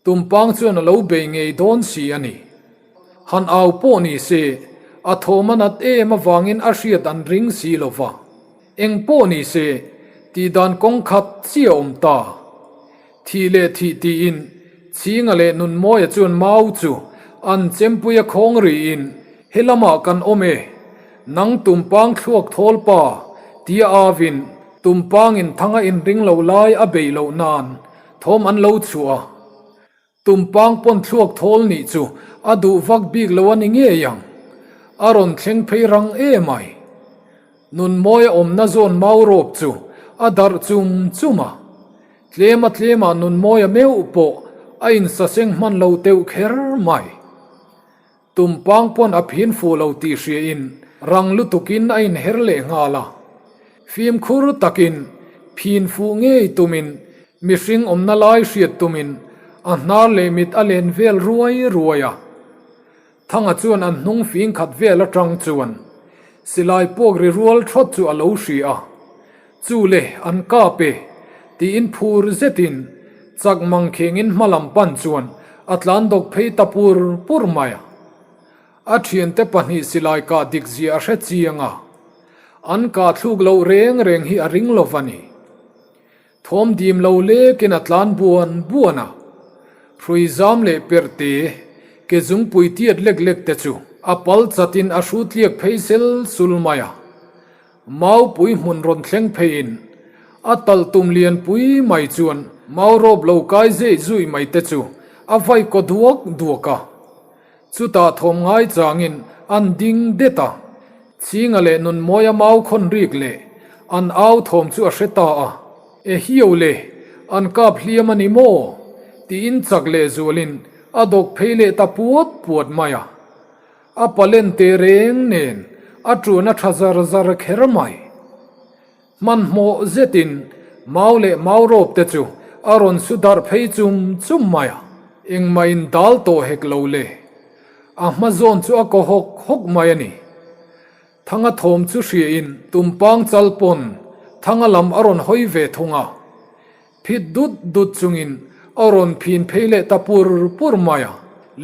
Tumpang chuan a lo bei ngei dawn si a ni. Han au pawh ni se, a thawm a nat em avangin a hriat an ring si lo va. Eng pawh ni se, tihdan kawng khat chiah a awm ta. Thih leh thih tiin Chhinga leh Nunmawia chuan mau chu an chempuia khawng riin, He lamah kan awm e, nang tumpang thluak thawl pa, tia avin tumpangin thanga inring lo lai a beih loh nan thawm an lo chhuah a. Tumpang pawn thluak thawl nih chu a duh vak bik lo a ni ngei ang. A rawn thleng phei rang em ai. Nunmawia awmna zawn mau rawp chu a darh chum chum a. Tlema tlema Nunmawia meuh pawh a insaseng hman lo teuh kher mai. Tumpang pawn a phin fuh lo tih hriain rang lutukin a inher leh nghal a. Fimkhur takin phin fuh ngei tumin mihring awmna lai hriat tumin a hnar leh mit a len vel ruai ruai a. Thanga chuan an hnung fing khat vel atang chuan silai puak ri rual thawt chu a lo hria a. Chu le an kap e tiin phur zetin chak mangkhengin hma lam pan chuan a tlan dawk phei ta pur pur mai a. A thiante pahnih silai kah dik zia a hre chiang a, an kah thluk loh reng reng hi a ring lo va ni. Thawm dim lo lekin a tlan buan buan a, hrui zam leh perh te, ke zungpui tiat lek lek te chu a pal chatin a hru tliak phei sel sul mai a. Maupui hmun rawn thleng pheiin a talh tum lianpui mai chuan mau rawp lo kai zeh zui mai te chu a vai kaw duak duak a. Chutah thawm ngai changin an ding det a, Chhinga leh Nunmawia mau khawn rik leh an au thawm chu a hre ta a, E hiau le, an kap hliam a ni maw? tiin chak leh zualin a dawk phei leh ta puat puat mai a. A palen te reng nen a ṭuan a ṭha zar zar kher mai. Hmanhmawh zetin mau leh mau rawp te chu a rawn su darh phei chum chum mai a, engmah in dal tawh hek lo le. A hma zawn chu a kaw hawk hawk mai a ni. Thanga thawm chu hriain tumpang chal pawn Thanga lam a rawn hawi ve thung a. Phit dut dut chungin a rawn phin phei leh ta pur pur mai a,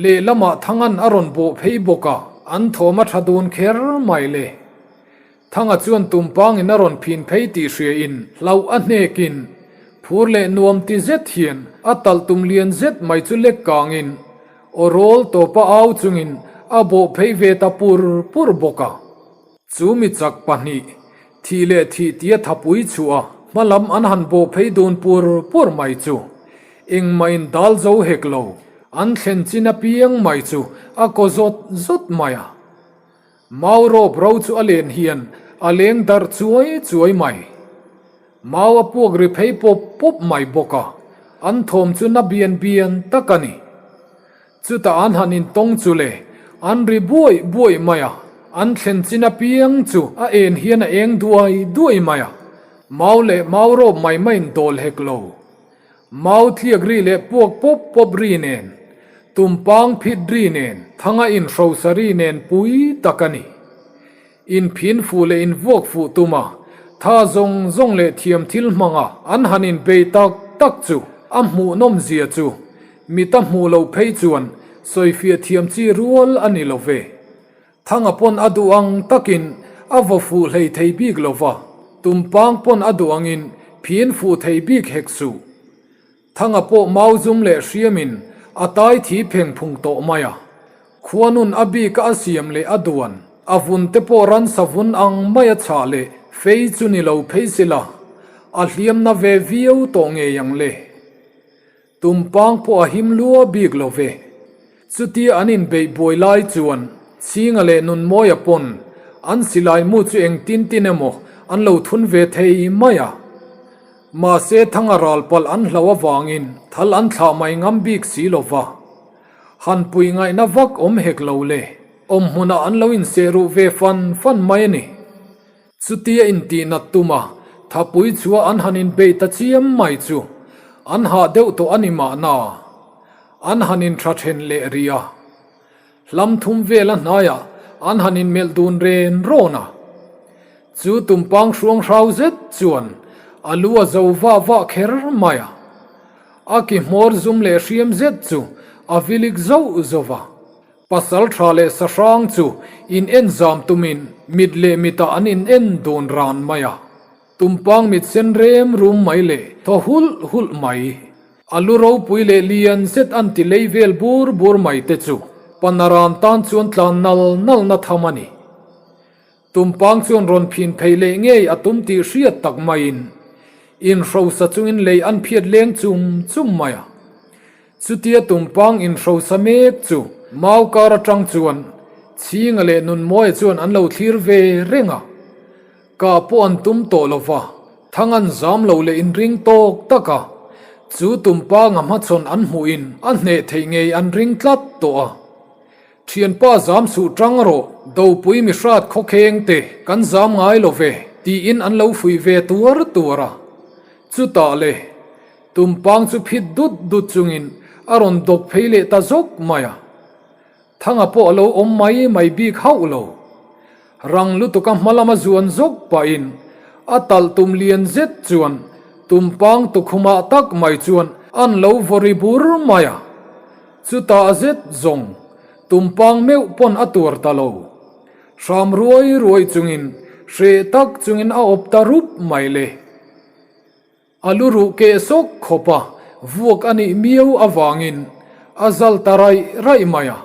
lehlamah Thangan a rawn bawh phei bawk a, an thawm a tha dun kher mai le. Thanga chuan tumpangin a rawn phin phei tih hriain hlauh a hnekin phur leh nuam ti zet hian a talh tum lian zet mai chu lek kangin aw rawl tawpa au chungin a bawh phei ve ta pur pur bawk a. Chu mi chak pahnih, thih leh thih tia thapui chhuah a, hma lam an han bawh phei dun pur pur mai chu engmah in dal zo hek lo. An thlen chin apiang mai chu a kaw zawt zawt mai a. Mau rawp ro chu a len hian a leng darh chuai chuai mai. Mau a puak ri phei pawp pawp mai bawk a, an thawm chu na bian bian tak a ni. Chutah an han intawng chu le, an ri buaih buaih mai a, an thlen chin apiang chu a en hian a eng duai duai mai a, mau leh mau rawp mai mai in dawl hek lo. Mau tliak ri leh puak pawp pawp ri nen, tumpang phit ri nen, thanga inhrosa ri nen pui tak a ni. Inphin fuh leh invuak fuh tuma tha zawng zawng leh thiam thil hmanga an han inbei tak tak chu a hmuhnawm zia chu mita hmuh loh phei chuan sawifiah thiam chi rual a ni lo ve. Thanga pawn a duh ang takin a vaw fuh hlei thei bik lo va, tumpang pawn a duh angin phin fuh thei bik hek suh. Thanga pawh mau zum leh hriamin a tai thi pheng phung tawh mai a. Khuanun a bika a siam leh a duan, a vun te pawh ransa vun ang mai a chhah leh fei chu ni lo phei sila, a hliamna ve viau tawh ngei ang le. Tumpang pawh a him lua bik lo ve. Chutia an inbeih buai lai chuan Chhinga leh Nunmawia pawn an silai mu chu engtin tin emaw an lo thun ve thei mai a. Mahse Thanga ral palh an hlo avangin thal an thlah mai ngam bik si lo va. Han pui ngaihna vak awm hek lo le, awm hmunah an lo inseh ruh ve fan fan mai a ni. Chutia intihnat tuma thapui chua an han inbeih ta chiam mai chu an hah deuh tawh a ni mahna, an han intha then leh rih a. Hlam thum vela hnaiah an han inmelh dun ren rawn a. Chu tumpang hruang hrau zet chuan a lu a zo vah vah kher mai a. A ki hmawr zum leh hriam zet chu a vilik zauh zauh a. Pasal tha leh sahrang chu in en zam tumin mit leh mitah an in en dun ran mai a. Tumpang mit sen rem rum mai leh thaw hulh hulh mai. A lu ropui leh lian zet an ti lei vel bur bur mai te chu Panaran tan chuan tlan nal nal na tham a ni. Tumpang chuan rawn phin phei leh ngei a tum tih hriat tak maiin inhrosa chungin lei an phiat leng chum chum mai a. Chutia tumpang inhrosa mek chu mau kar atang chuan Chhinga leh Nunmawia chuan an lo thlir ve reng a. Kah pawh an tum tawh lo va, thang an zam lo leh inring tawk tak a. Chu tumpang a hmachhawn an hmuhin a hneh theih ngei an ring tlat tawh a. Thianpa zam suh tang rawh, dopui mihrat khawkheng te kan zam ngai lo ve, tiin an lo fuih ve tuar tuar a. Chutah le, tumpang chu phit dut dut chungin a rawn dawk phei leh ta zawk mai a. Thanga pawh a lo awm mai mai bik hauh lo. Rang lutuka hma lama zuan zawk pahin a talh tum lian zet chuan tumpang tukhumah tak mai chuan an lo vaw ri bur mai a. Chutah zet zawng tumpang meuh pawn a tuar ta lo. Hram ruai ruai chungin hreh tak chungin a awp ta rup mai le. A lu ruh keh sawk khawp a, vuak a nih miau avangin a zal ta raih raih mai a.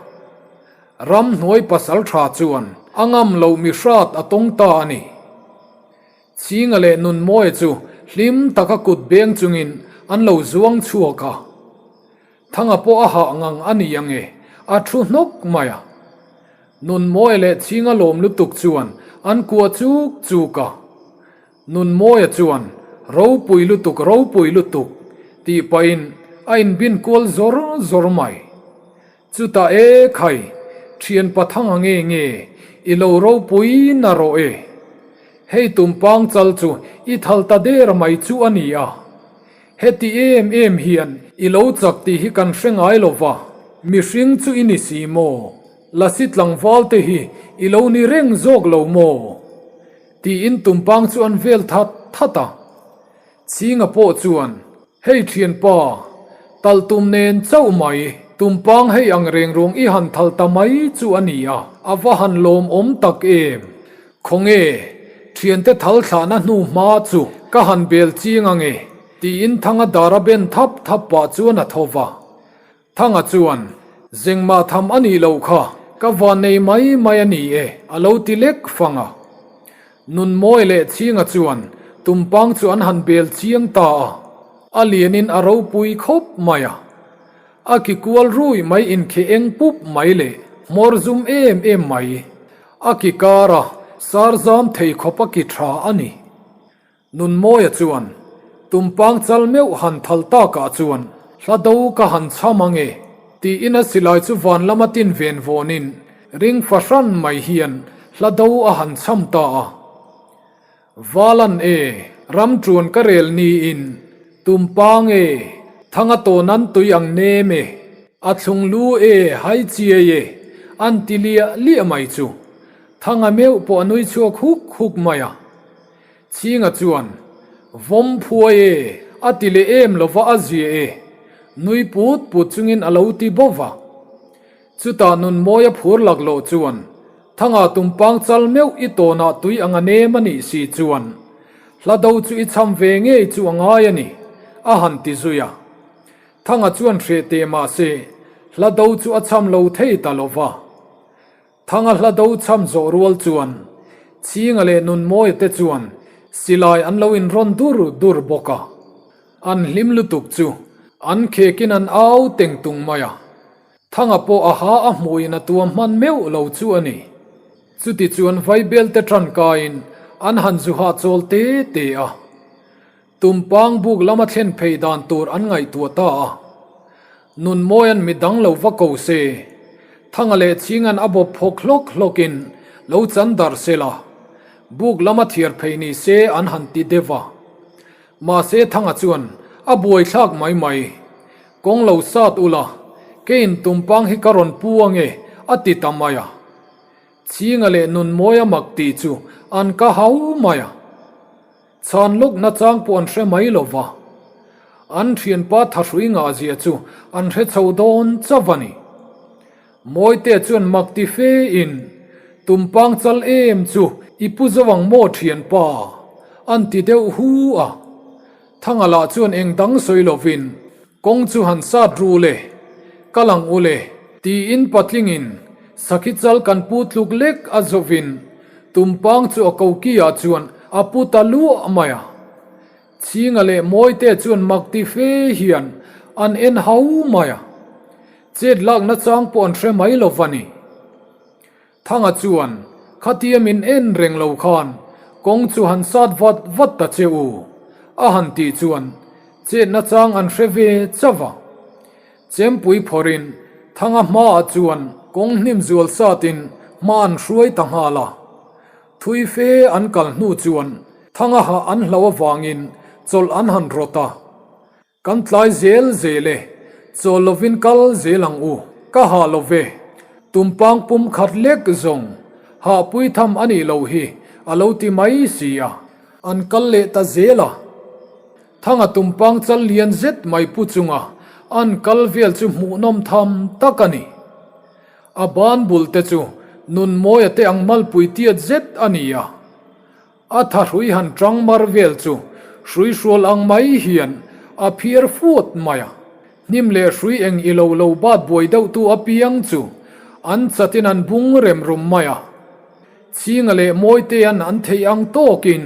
Ramhnuai pasal tha chuan a ngam loh mi hrat a tawng ta a ni. Chhinga leh Nunmawia chu hlim taka kut beng chungin an lo zuang chhuak a. Thanga pawh a hah ngang a ni ange, a thu hnawk mai a. Nunmawia leh Chhinga lawm lutuk chuan an kuah chuk chuk a. Nunmawia chuan, Ropui lutuk, ropui lutuk, tih pahin a inbin kual zawr zawr mai. Chutah e khai, thian pathanga nge nge, i lo ropui na rawh e. Hei tumpang chal chu i thal ta der mai chu a ni a. Heti em em hian i lo chak tih hi kan hre ngai lo va, mihring chu i ni si maw? Lasi tlangval te hi i lo ni reng zawk lo maw? Tiin tumpang chu an vel that that a. Chhinga pawh chuan, Hei thianpa, talh tum nen chauh mai, tumpang hei ang reng ruang i han thal ta mai chu a ni a, a va han lawmawm tak em? Khawnge, thiante thal thlahna hnu hma chu ka han bel ching ange, tiin Thanga dara ben thap thap pah chuan a tho va. Thanga chuan, Zengmah tham a nih loh kha, ka van nei mai mai a ni e, a lo ti lek fang a. Nunmawi leh Chhinga chuan tumpang chu an han bel chiang ta a, a lianin a ropui khawp mai a. A ki kual rui mai inkheh eng pup mai leh hmawr zum em em mai. A ki kara sar zam thei khawp a ki tha a ni. Nunmawia chuan, Tumpang chal meuh han thal takah chuan hla do ka han chham ang e, tiin a silai chu van lama tin ven vawnin ring fahran mai hian hla do a han chham ta a. Valan e, ram ṭuan ka rel niin, Tumpang e, thanga tawn an tui ang nem e, a thlung lu e, hai chiai e, an ti liah liah mai chu. Thanga meuh pawh a nui chhuak huk huk mai a. Chhinga chuan, Vawm phuai e, a ti leh em lova a zia e, nui put put chungin a lo ti bawk a. Chutah Nunmawia phur laklawh chuan, Thanga tumpang chal meuh i tawnah tui anga nem a nih si chuan, hla do chu i cham ve ngei chu a ngai a ni, a han ti zui a. Thanga chuan hreh teh mah se, hla do chu a cham lo thei ta lo va. Thanga hla do cham zawh rual chuan, Chhinga leh Nunmawia te chuan silai an lo inrawn dur dur bawk a. An hlim lutuk chu an khekin an au teng tung mai a. Thanga pawh a ha a hmuhin a tuam hman meuh lo chu a ni. Chuti chuan Vaibel te ṭankaiin an han zu hahchawl te te a. Tumpang buk lama thlen phei dan tur an ngaihtuah ta a. Nunmawia'n mi dang lo va ko se, Thanga leh Chhinga'n a bawp phawk hlawk hlawkin lo chan darh se la, buk lama thiar phei ni se an han ti deuh a. Mahse Thanga chuan a buaithlak mai mai. Kawng lo sat ula, keiin tumpang hi ka rawn pu ange a ti ta mai a. Chhinga leh Nunmawia mak tih chu an ka hau mai a. Chhan lawk nachang pawh an hre mai lo va, an thianpa thahrui ngahzia chu an hre chho dawn chauh a ni. Mawitea chuan mak ti fe in, Tumpang chal em chu i pu zo ang maw thianpa? an ti deuh hu a. Thanga lah chuan eng dang sawi lovin, Kawng chu han sat ru le, kal ang u le, tiin patlingin sakhi chal kan pu tluk lek a zawhin tumpang chu a koki ah chuan a pu ta luah mai a. Chhinga leh Mawite chuan mak ti fe hian an en hau mai a. Chet lakna chang pawh an hre mai lo va ni. Thanga chuan, Khatia min en reng lo khan kawng chu han sat vat vat ta che u, a han tih chuan chetna chang an hre ve chauh a. Chempui phawrhin Thanga hmaah chuan kawng hnim zual satin hma an hruai ta nghal a. Thui fe an kal hnu chuan Thanga hah an hloh avangin chawlh an han rawt a. Kan tlai zel zel e, chawl lovin kal zel ang u, ka hah lo ve. Tumpang pum khat lek zawng, hahpui tham a nih loh hi, a lo ti mai si a. An kal leh ta zel a. Thanga tumpang chal lian zet mai pu chunga an kal vel chu hmuhnawm tham tak a ni. A ban bul te chu Nunmawia te ang malpui tiat zet a ni a. A thahrui han ṭang mar vel chu hrui hrual ang mai hian a phiar fuat mai a. Hnim leh hrui eng i lo lo bat buai deuhtu apiang chu an chatin an bung rem rum mai a. Chhinga leh Mawitea'n an theih ang tawkin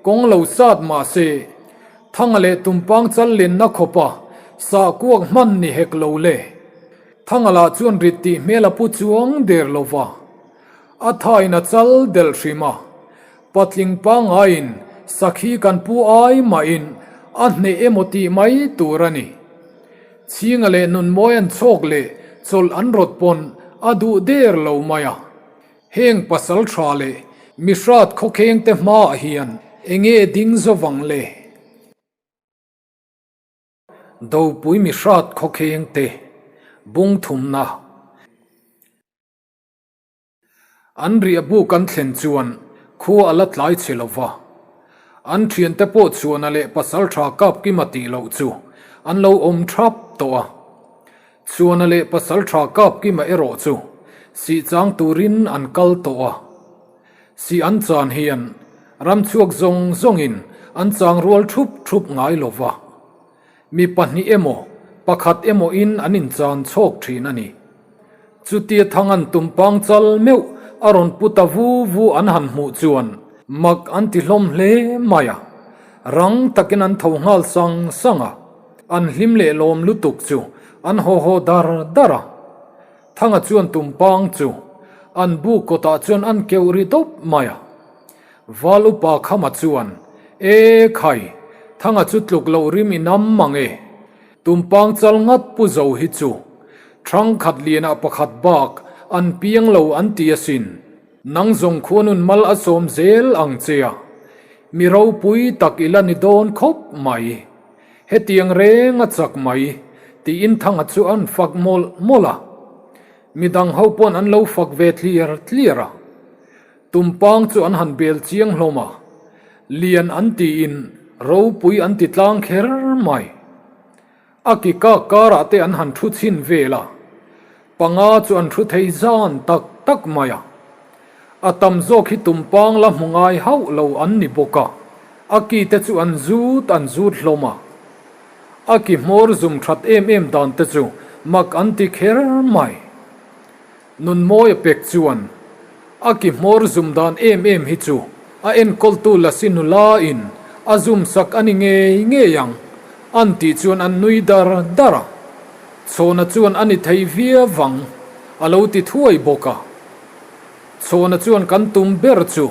kawng lo sat mah se, Thanga leh Tumpang chal lenna khawpa sah kuak hman ni hek lo le. Thanga lah chuan rit tih hmel a pu chuang der lo va. A thain a chal delh hrim a, patling pangaiin sakhi kan pu ai mahin a hneh emaw tih mai tur a ni. Chhinga leh Nunmawi an chhawk leh chawlh an rawt pawn a duh der lo mai a. Heng pasal tha leh mihrat khawkheng te hmaah hian enge ding zawvang le? Dopui mihrat khawkheng te bung thumna. An riah buk an thlen chuan khua a la tlai chhe lo va. An thiante pawh chhuahna leh pasaltha Kapkima tih loh chu an lo awm thap tawh a. Chhuahna leh pasaltha Kapkima erawh chu sih chang turin an kal tawh a. Sih an chan hian ramchhuak zawng zawngin an chang rual thup thup ngai lo va. Mi pahnih emaw, pakhat emaw in an inchan chhawk thin a ni. Chutia Thangan tumpang chal meuh a rawn pu ta vu vu an han hmuh chuan mak an ti hlawm hle mai a. Rang takin an tho nghal sang sang a, an hlim leh lawm lutuk chu an haw haw dar dar a. Thanga chuan tumpang chu an buk kawtah chuan an keuh ri dawp mai a. Val upa Khama chuan, E khai, Thanga chu tluk loh rim i nam mang e. Tumpang chal ngat pu zo hi chu Thangkhat lianah pakhat bak an piang lo an ti asin. Nang zawng khuanun mal a sawm zel ang che a, mi ropui tak i la ni dawn khawp mai. Hetiang reng a chak mai, tiin Thanga chu an fak mawlh mawlh a. Midang ho pawn an lo fak ve tliar tliar a. Tumpang chu an han bel chiang hlawm a, lian an tiin ropui an ti tlang kher mai. A ki kak karah te an han thu chhin vel a, panga chu an thu thei zan tak tak mai a. A tam zawk hi tumpang la hmu ngai hauh lo an ni bawk a, a ki te chu an zut an zut hlawm a. A ki hmawr zum that em em dan te chu mak an ti kher mai. Nunmawia pek chuan a ki hmawr zum dan em em hi chu a enkawltu Lasi nula in a zum sak a ni ngei ngei ang an tih chuan an nui dar dar a. Chhawna chuan a ni thei viau vang a lo ti thuai bawk a. Chhawna chuan kan tum ber chu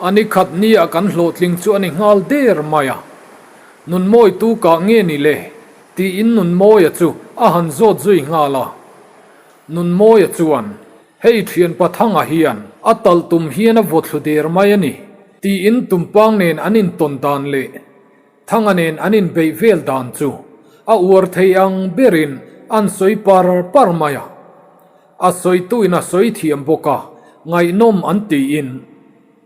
a ni khat nia kan hlawhtling chu a ni nghal der mai a. Nunmawi tu kah nge ni le? tiin Nunmawia chu a han zawt zui nghal a. Nunmawia chuan, Hei thian Pathanga hian a talh tum hian a vaw thlu der mai a ni, tiin Tumpang nen an intawn dan leh Thanga nen an inbeih vel dan chu a uar thei ang berin an sawi par par mai a. A sawituin a sawi thiam bawk a, ngaihnawm an tiin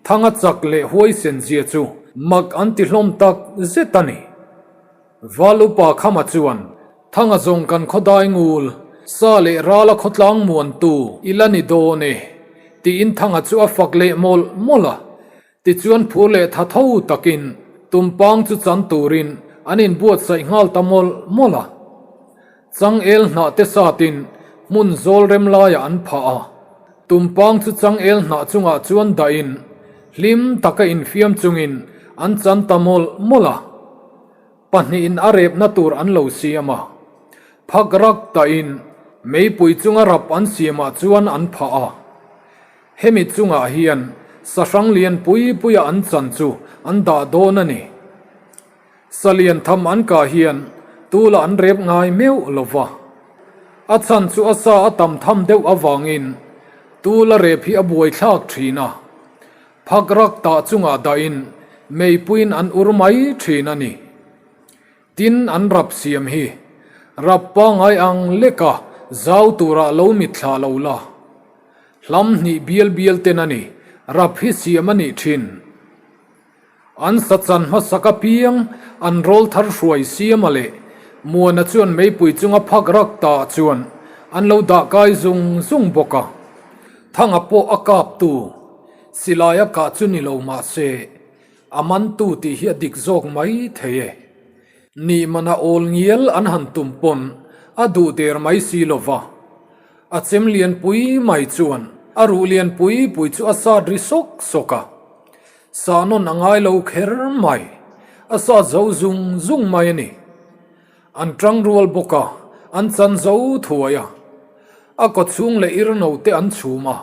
Thanga chak leh huaisen zia chu mak an ti hlawm tak zet a ni. Val upa Khama chuan, Thanga zawng kan khawdai ngul, sa leh rala khawtlang muantu i la ni dawn e, tiin Thanga chu a fak leh mawlh mawlh a. Tichuan phur leh tha tho takin tumpang chu chan turin an inbuatsaih nghal ta mawlh mawlh a. Changel hnah te satin hmun zawl rem laiah an phah a. Tumpang chu changel hnah chungah chuan dahin hlim taka infiam chungin an chan ta mawlh mawlh a. Pahnihin a repna tur an lo siam a. Phak rak tahin meipui chunga rap an siamah chuan an phah a. Hemi chungah hian sahrang lian pui puia an chan chu an dah dawn a ni. Salian tham an kah hian tula an rep ngai meuh lo va. A chhan chu a sa a tam tham deuh avangin tula rep hi a buaithlak thin a. Phak rak tah chungah dahin meipuiin an ur mai thin a ni. Tin an rap siam hi rap pangai ang leka zau turah lo mitthla lo la. Hlam hnih bial bial ten a ni rap hi siam a nih thin. An sa chan hmasak apiang an rawl thar hruai siama leh Muana chuan meipui chunga phak rak ta chuan an lo dah kai zung zung bawk a. Thanga pawh a kaptu silai a kah chu ni lo mah se a mantu tih hi a dik zawk mai thei e. Nih mana awl ngial an han tum pawn a duh der mai si lo va. A chem lian pui mai chuan a ruh lian pui pui chu a sat ri sawk sawk a. Sah nawn a ngai lo kher mai, a sat zo zung zung mai a ni. An tang rual bawk a, an chan zo thuai a. A kaw chhung leh irno te an chhum a,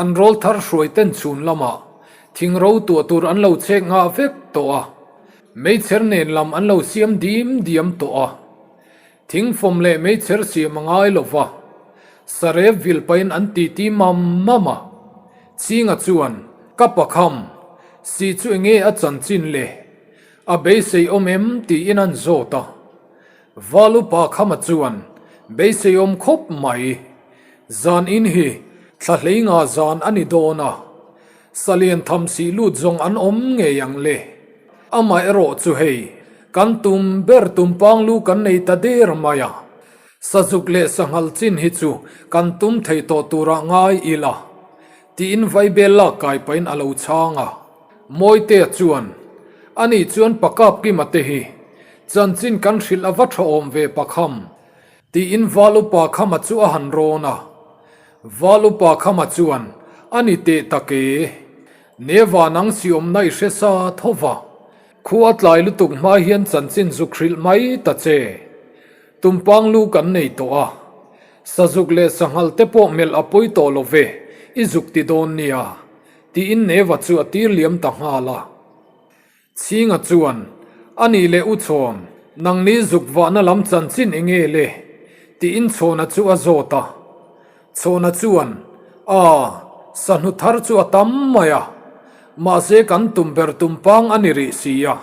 an rawl thar hruai ten chhun lamah thing ro tuah tur an lo chek nghah vek tawh a, meichher nen lam an lo siam dim diam tawh a. Thingfawm leh meichher siam a ngai lo va, sarep vil pahin an titi mam mam a. Chinga chuan, Ka pakham, si chu enge a chanchin le? A beisei awm em? tiin an zawt a. Val upa Khama chuan, Beisei awm khawp mai. Zan in hi thla hlei nga zan a ni dawn a, salian tham sih lut zawng an awm ngei ang le. Amaherawh chu hei, kan tum ber tumpang lu kan nei ta der mai a, sazuk leh sanghal chin hi chu kan tum thei tawh turah ngai ila, tiin vaibel lak kai pahin a lo chhang a. Mawitea chuan, Ani chuan Pakap Kima te hi chanchin kan hrilh a va tha awm ve pakham, Tiin Val Upa Khama chu a han rawn a. Val Upa Khama chuan, A ni teh tak e. Neva nang si awmna i hre sa tho va. Khua tlai lutuk hma hian chanchin zuk hrilh mai ta che. Tumpang lu kan nei tawh a, sazuk leh sanghal te pawh melh a pawi tawh lo ve, i zuk ti dawn nia, tiin Neva chu a tir liam ta nghal a. Chhinga chuan, A nih leh U Chhawn, nangni zuk vahna lam chanchin eng nge le? tiin Chhawna chu a zawt a. Chhawna chuan, A, sahnu thar chu a tam mai a, mahse kan tum ber tumpang a ni rih si a,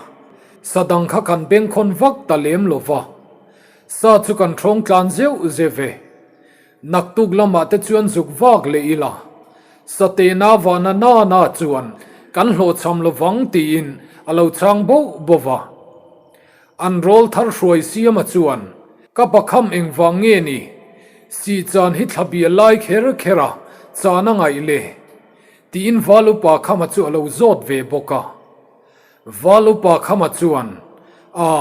sa dang kha kan bengkhawn vak ta lem lo va, sa chu kan ṭhawng tlan zeuh zeuh e. Naktuk lamah te chuan zuk vak leh ila, Satena vahna nana chuan kan hlawhchham lovang tiin a lo chhang boh boh va. An rawl thar hruai siama chuan, Ka pakham engvang nge ni? Sih chan hi thla bial lai kher kher a, chan a ngaih le? tiin Val upa Khama chu a lo zawt ve bawk a. Val upa Khama chuan, A,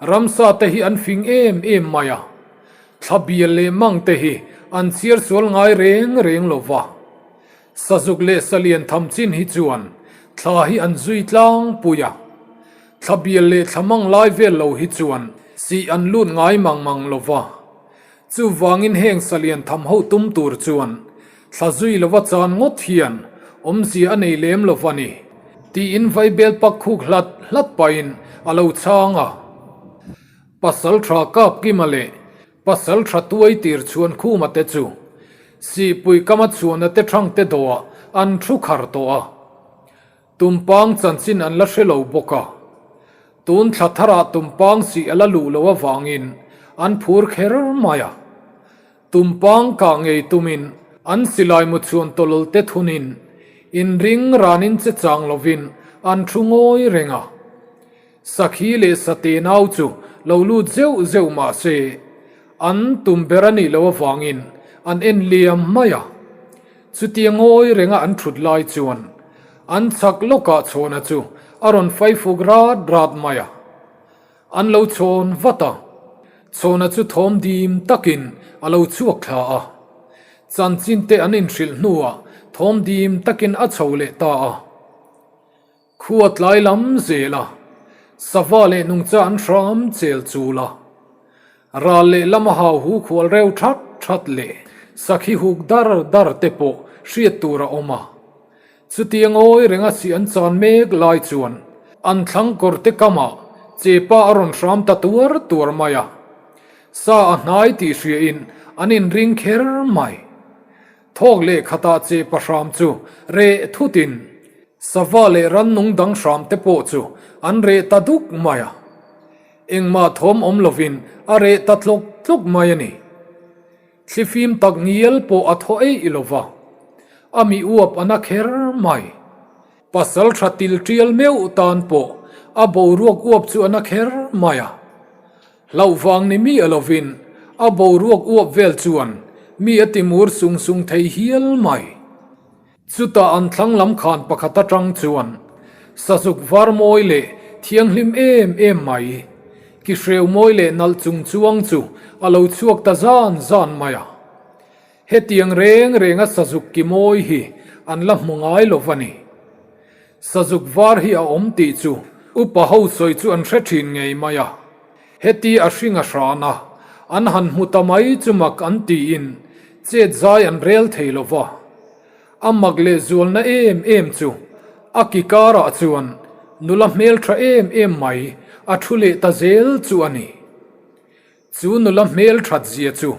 ramsa te hi an fing em em mai a, thla bial leh mang te hi an chhiar sual ngai reng reng lo va. Sazuk leh salian tham chin hi chuan thla hi an zui tlangpui a. Thla bial leh thla mang lai vel lo hi chuan sih an lut ngai mang mang lo va. Chuvangin heng salian tham ho tum tur chuan thla zui lova chan ngawt hian awmzia a nei lem lo va ni, tiin vaibel pak khuk hlat hlat pahin a lo chhang a. Pasal tha kap kima leh Pasal tha tuai tir chhuan khuma te chu Sihpui kama chhuana te thang te dawhah an thu khar tawh a. Tumpang chanchin an la hre lo bawk a. Tun thla tharah tumpang sih a la luh loh avangin an phur kher mai a. Tumpang kah ngei tumin an silai mu chhuan tawlawl te thunin inring ranin che chang lovin an thu ngawi reng a. Sakhi leh Sate nau chu lo lut zeuh zeuh mah se, an tum ber a nih loh avangin an en liam mai a. Chutia ngawi renga an thut lai chuan an chhak lawkah chhawna chu a rawn faifuk rat rat mai a. An lo chhawn vat a, chhawna chu thawm dim takin a lo chhuak thla a. Chanchin te an inhrilh hnuah thawm dim takin a chho leh ta a. Khua tlai lam zel a, sava leh nungcha an hram chel chul a. Ral leh lama hau hu khual reu that that leh sakhi huk dar dar te pawh hriat tur a awm a. Chutia ngawi renga sih an chan mek lai chuan an thlang kawr te kamah chepa a rawn hram ta tuar tuar mai a. Sa a hnai tih hriain an inring kher mai. Thawk leh khatah chepa hram chu reh thutin Sava leh rannung dang hram te pawh chu an reh ta duk mai a, engmah thawm awm lovin a reh ta tlawk tlawk mai a ni. Thlifim tak ngial pawh a thaw eih lo va, a mi uap a na kher mai. Pasal tha til tial meuh tan pawh a boruak uap chu a na kher mai a. Hlauh vang ni miah lovin a boruak uap vel chuan mi a timur sung sung thei hial mai. Chutah an thlang lam khan pakhat atang chuan sazuk var mawi leh thianghlim em em mai, ki hreu mawi leh nalh chung chuang chu a lo chhuak ta zan zan mai a. Hetiang reng renga sazuk ki mawi hi an la hmu ngai lo va ni. Sazuk var hi a awm tih chu upa ho sawi chu an hre thin ngei mai a. Heti a hring a hran a, an han hmu ta mai chu mak an tiin chet zai an rel thei lo va. A mak leh zualna em em chu a ki karah chuan nula hmeltha em em mai a thu leh ta zel chu a ni. Chu nula hmelthat zia chu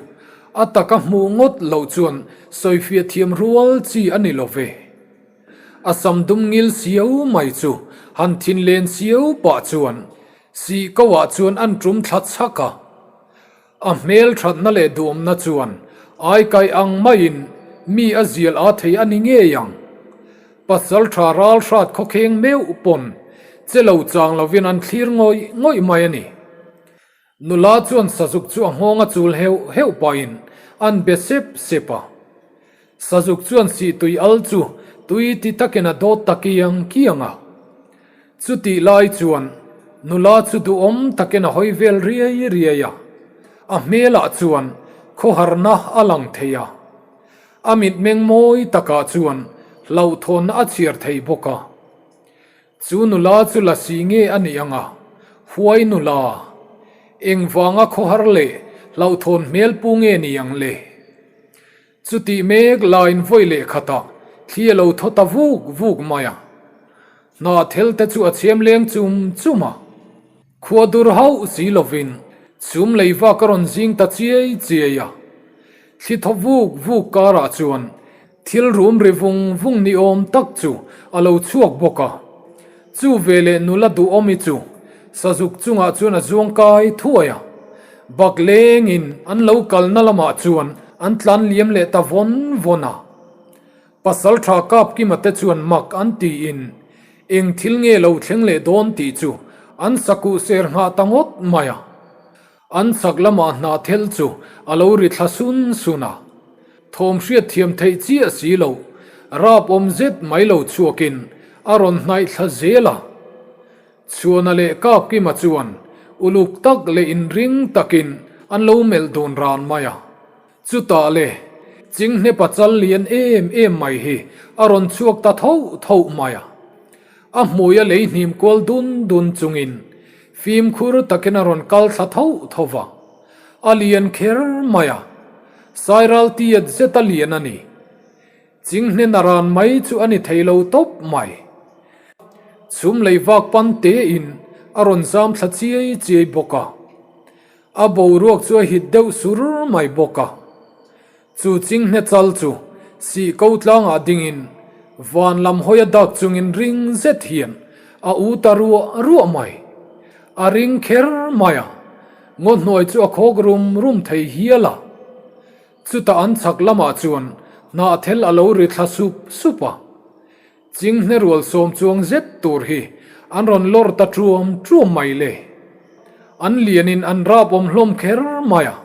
a taka hmuh ngawt loh chuan sawifiah thiam rual chi a ni lo ve. A sam dum ngil siau mai chu han thin len siau pah chuan Sih ko ah chuan an tum thla chhak a, a hmel thatna leh duhawmna chuan aikai ang maiin mi a zial a thei a ni ngei ang. Pasal tha ral hrat khawkheng meuh pawn che lo chang lovin an thlir ngawih ngawih mai a ni. Nula chuan sazuk chu a nghawng a chul heuh heuh pahin an be sep sep a. Sazuk chuan sih tui al chu tui ti takin a dawt ta kiang kiang a. Chutih lai chuan nula chu duhawm takin a hawi vel riai riai a, a hmelah chuan khawharna a lang thei a. A mitmeng mawi takah chuan hlauhthawnna a chhiar thei bawk a. Chu nula chu lasi nge a nih ang a, huai nula, engvanga khawhar leh. hlauhthawn hmel pu nge ni ang le? Chutih mek laiin vawi leh khatah thli a lo thaw ta vuk vuk mai a. Hnah thel te chu a chhem leng chum chum a. Khua dur hauh si lovin chhum lei vak a rawn zing ta chiai chiai a. Thli thaw vuk vuk karah chuan thil rum ri vung vung ni awm tak chu a lo chhuak bawk a. Chu veleh nula duhawmi chu sazuk chungah chuan a zuang kai thuai a. Bak lengin an lo kalna lamah chuan an tlan liam leh ta vawn vawn a. Pasal tha Kapkima te chuan mak an tiin eng thil nge lo thleng leh dawn tih chu an sakuh ser nghah ta ngawt mai a. An chak lamah hnah thel chu a lo ri thla sun sun a. Thawm hriat thiam theih chiah si lo, rap awm zet mai lo chhuakin a rawn hnaih thla zel a. Chhuana leh Kapkima chuan uluk tak leh inring takin an lo melh dun ran mai a. Chutah le, Chinghnepa chal lian em em mai hi a rawn chhuak ta tho tho mai a. A hmui a lei hnim kual dun dun chungin fimkhur takin a rawn kal thla tho tho va. A lian kher mai a, Sairal tiat zet a lian a ni. Chinghnen a ran mai chu a ni thei lo tawp mai. Chhum lei vak pan tein a rawn zam thla chiai chiai bawk a. A boruak chu a hit deuh sur mai bawk a. Chu chinghne chal chu sih ko tlangah dingin van lam hawi a dak chungin ring zet hian a u ta ruah ruah mai. A ring kher mai a, ngaw hnuai chu a khawk rum rum thei hial a. Chutah an chhak lamah chuan hnahthel a lo ri thla sup sup a. Chinghne rual sawm chuang zet tur hi an rawn lawr ta ṭuam ṭuam mai le. An lianin an rap awm hlawm kher mai a.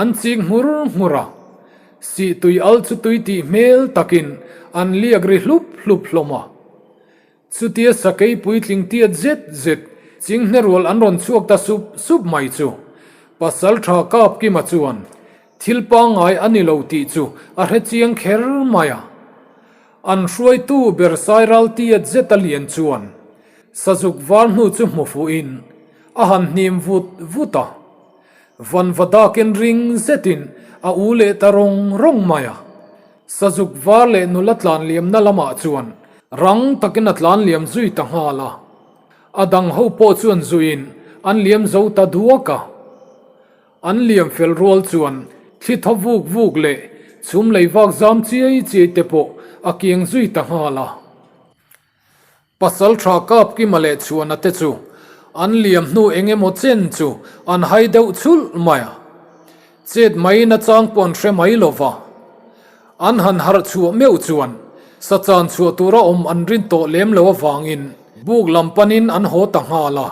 An chik nghur nghur a. Sih tui al chu tui tih hmel takin an liak ri hlup hlup hlawm a. Chutia sakei puitling tiat zet zet chinghne rual an rawn chhuak ta sup sup mai chu Pasal tha Kapkima chuan thil pangngai a ni lo tih chu a hre chiang kher mai a. An hruaitu ber Sairal tiat zet a lian chuan sazuk var hnu chu hmu fuhin a han hnim vut vut a. Vanva dakin ring zetin a u leh ta rawng rawng mai a. Sazuk var leh nula tlan liamna lamah chuan rang takin a tlan liam zui ta nghal a. A dang ho pawh chuan zuiin an liam zo ta duak a. An liam fel rual chuan thli thaw vuk vuk leh chhum lei vak zam chiai chiai te pawh a kiang zui ta nghal a. Pasal tha Kapkima leh Chhuana te chu an liam hnu eng emaw chen chu an hai deuh chhulh mai a. Chet mai nachang pawh an hre mai lo va. An han harh chhuah meuh chuan sachan chhuah tura awm an rin tawh lem lo avangin buk lam panin an haw ta nghal a.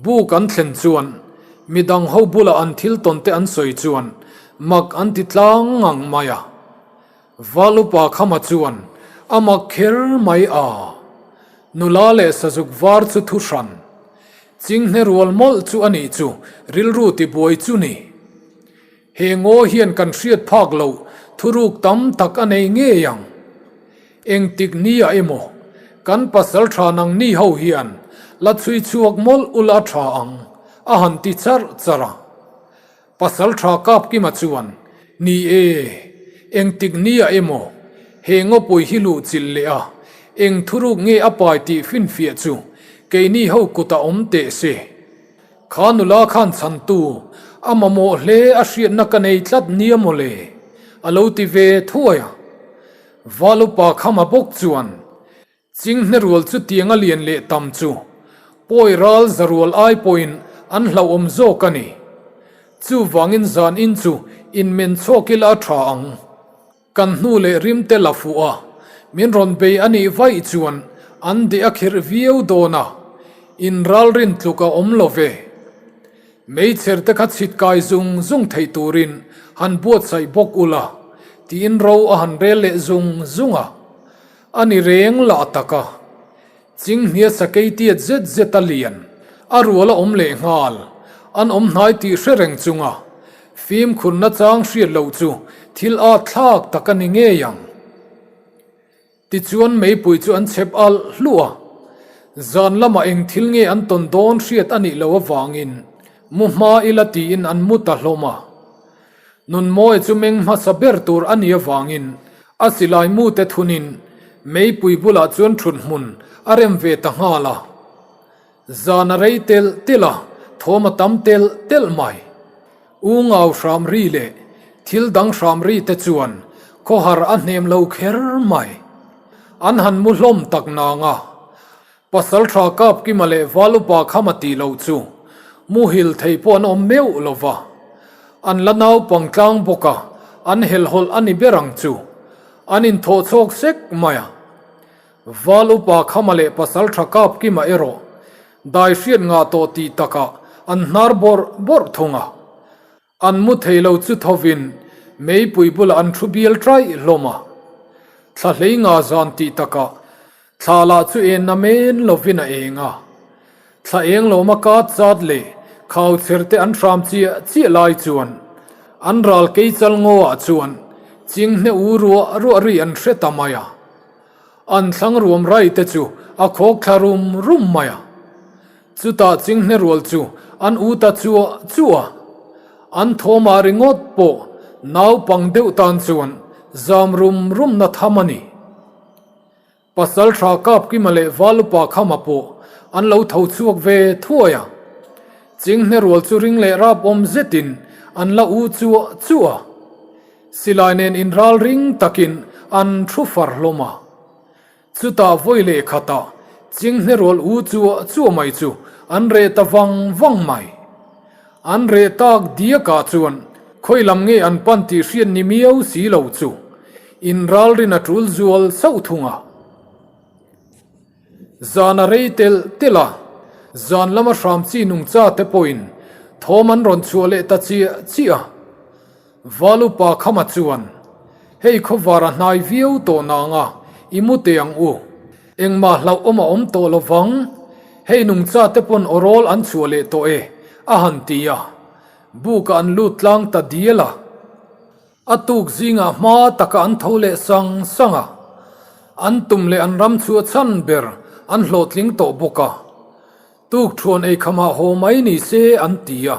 Buk an thlen chuan midang ho bulah an thil tawn te an sawi chuan mak an ti tlang ngang mai a. Valupa Khama chuan a mak kher mai a, nula leh sazuk var chu thu hran, chinghne rual mawlh chu a nih chu rilru tibuai chu ni. He ngaw hian kan hriat phak loh thuruk tam tak a nei ngei ang. Engtik nia emaw, kan pasal tha nang ni ho hian la chhui chhuak mawlh ula tha ang, a han ti charh charh a. Pasal tha Kapkima chuan, Ni e, engtik nia emaw, he ngawpui hi luh chilh leh a, eng thuruk nge a pai tih finfiah chu keini ho kutah awm teh se. Kha nula khan chhantu a mamawh hle a hriatna ka nei tlat nia mawle, a lo ti ve thuai a. Valupa Khama bawk chuan, Chinghne rual chu tiang a lian leh tam chu pawi ral za rual ai pawhin an hlauhawm zawk a ni. Chuvangin zan in chu inmen chhuak ila a tha ang. Kan hnu leh rim te la fuh a, min rawn bei a nih vaih chuan an deh a khirh viau dawn a, in ralrin tluk a awm lo ve. Meichher te kha chhit kai zung zung theih turin han buatsaih bawk ula tiin ro a han rel leh zung zung a. A ni reng lah tak a, Chinghnia sakei tiat zet zet a lian, a rual a awm leh nghal, an awm hnai tih hre reng chunga fimkhur nachang hriat loh chu thil at thlak tak a ni ngei ang. Tichuan meipui chu an chhep alh hluah a, zan lamah eng thil nge an tawn dawn hriat a nih loh avangin. Mu hma ila tiin an mu ta hlawm a. Nunmawi chu meng hmasa ber tur a nih avangin a silai mu te thunin meipui bulah chuan thut hmun a rem ve ta nghal a. Zan a rei telh telh a, thawm a tam telh telh mai. U ngau hram ri leh thil dang hram ri te chuan khawhar a hnem lo kher mai. An han mu hlawm tak nang a, Pasal tha kap kima leh val upa khama tih loh chu muhil thei pawh an awm meuh lo va, an la naupang tlang bawk a, an helhawlh a ni ber ang chu. An inthawh chhawk sek mai a. Val upa khama leh pasal tha kap kima erawh dai hriat ngah tawh tih takah an hnar bawrh bawrh thung a. An mu thei lo chu thovin meipui bulah an thu bial ṭaih hlawm a. Thla hlei nga zan tih takah thla lah chu en na men lovin a eng a. Thla eng lawma kat zat leh khau chher te an hram chiah chiah lai chuan an ral kei chal ngaw ah chuan chinghne u ruah ruah ri an hre ta mai a. An thlang ruam rai te chu a khawk thla rum rum mai a. Chutah chinghne rual chu an u ta chuah chuah a, an thawmah ringawt pawh naupang deuh tan chuan zam rum rum na tham a ni. Pasal tha Kapkima leh Valupa Khama pawh an lo tho chhuak ve thuai a, chinghne rual chu ring leh rap awm zetin an la u chuah chuah a, silai nen inral ring takin an thu far hlawm a. Chutah vawi leh khatah chinghne rual u chuah chuah mai chu an reh ta vang vang mai. An reh tak diakah chuan khawi lam nge an pan tih hriat ni miau si lo chu inralrin a tul zual sauh thung a. Zan a rei telh telh a, zan lama hram chi nungcha te pawhin thawm an rawn chhuah leh ta chiah chiah a. Valupa Khama chuan, Hei khawvar a hnai viau tawh nang a, i mu teh ang u. Engmah hlauh awm a awm tawh lo vang. Hei nungcha te pawn aw rawl an chhuah leh tawh e, a han ti a. Buk ah an lut tlang ta dial a. A tuk zingah hma taka an tho leh sang sang a. An tum leh an ram chhuah chhan ber an hlawhtling tawh bawk a. Tuk thuan ei khamah haw mai ni se an ti a,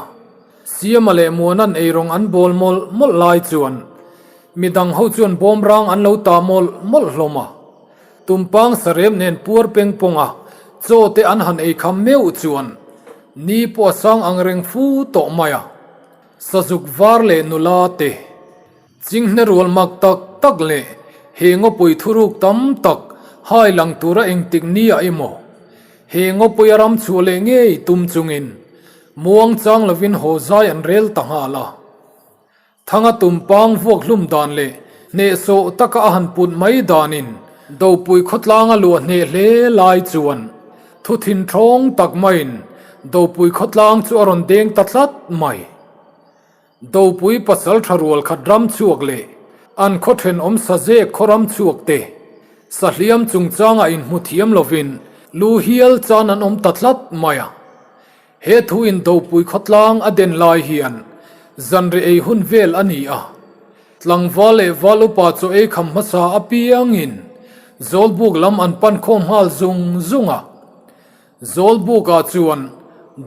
Siama leh Muana'n eirawng an bawl mawlh mawlh lai chuan midang ho chuan bawmrang an lo tah mawlh mawlh hlawm a. Tumpang sarep nen puar peng pawnga chaw te an han ei kham meuh chuan ni pawh a sang ang reng fu tawh mai a, sazuk var leh nula te. Chinghne rual mak tak tak leh he ngawpui thuruk tam tak hai lang tura engtik ni ah emaw he ngawpui a ram chhuah leh ngei tum chungin muang chang lovin haw zai an rel ta nghal a. Thanga tumpang vuak hlum dan leh hnehsawh taka a han put mai danin Dopui khawtlang a luah hneh hle lai chuan thu thinthawng tak maiin Dopui khawtlang chu a rawn deng ta tlat mai. Dopui pasal tha rual khat ram chhuak leh an khaw thenawm sazek khaw ram chhuak te sahliam chungchangah inhmu thiam lovin lu hial chan an awm ta tlat mai a. He thu in Dopui khawtlang a den lai hian zanri ei hun vel a ni a. Tlangval leh val upa chaw ei kham hmasa apiangin Zawlbuk lam an pan khawm nghal zung zung a. Zawlbukah chuan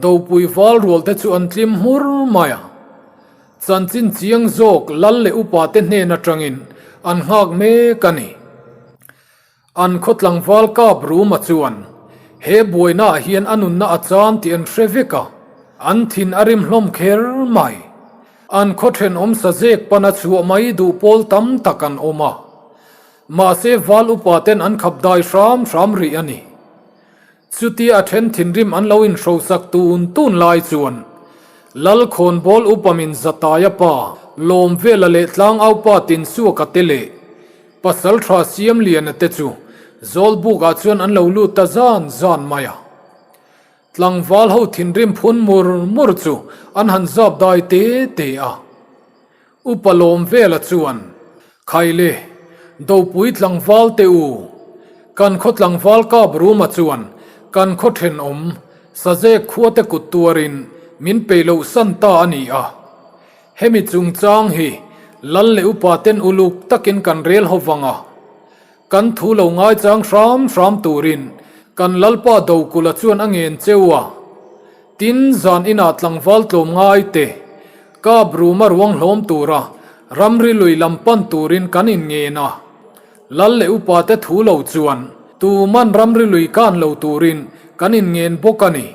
Dopui val rual te chu an tlim hmur mai a. Chanchin chiang zawk lal leh upa te hnen atangin an nghak mek a ni. An khaw tlangval kap Ruma chuan he buaina ah hian a nunna a chan tih an hre vek a, an thin a rim hlawm kher mai. An khaw thenawm sazek pana chhuah mai duh pawl tam tak an awm a. Mahse val upa ten an khap dai hram hram rih a ni. Chutia a then thinrim an lo inhrosak tun tun lai chuan Lalkhawnbawl upa min Zataia pa Lawmvela leh Tlangaupa Tinsuaka te leh Pasaltha Siamliana te chu Zawlbukah chuan an lo lut ta zan zan mai a. Tlangval ho thinrim phun mur mur chu an han zap dai te te a. Upa Lawmvela chuan, Khaile, Dopui tlangval te u, kan khaw tlangval kap Ruma chuan kan khaw thenawm Sazek khuate kut tuarin min peih loh san ta a ni a. Hemi chungchang hi Lal leh upa ten uluk takin kan rel ho vang a. Kan thu lo ngaichang hram hram turin kan Lalpa Dokula chuan a ngen cheu a. Tin, zan inah tlangval tlawm ngai te, kap ruma ruang hlawm tura ramri lui lam pan turin kan inngen a. Lal leh upa te thu lo chuan tuman ramri lui kan lo turin kan inngen bawk a ni,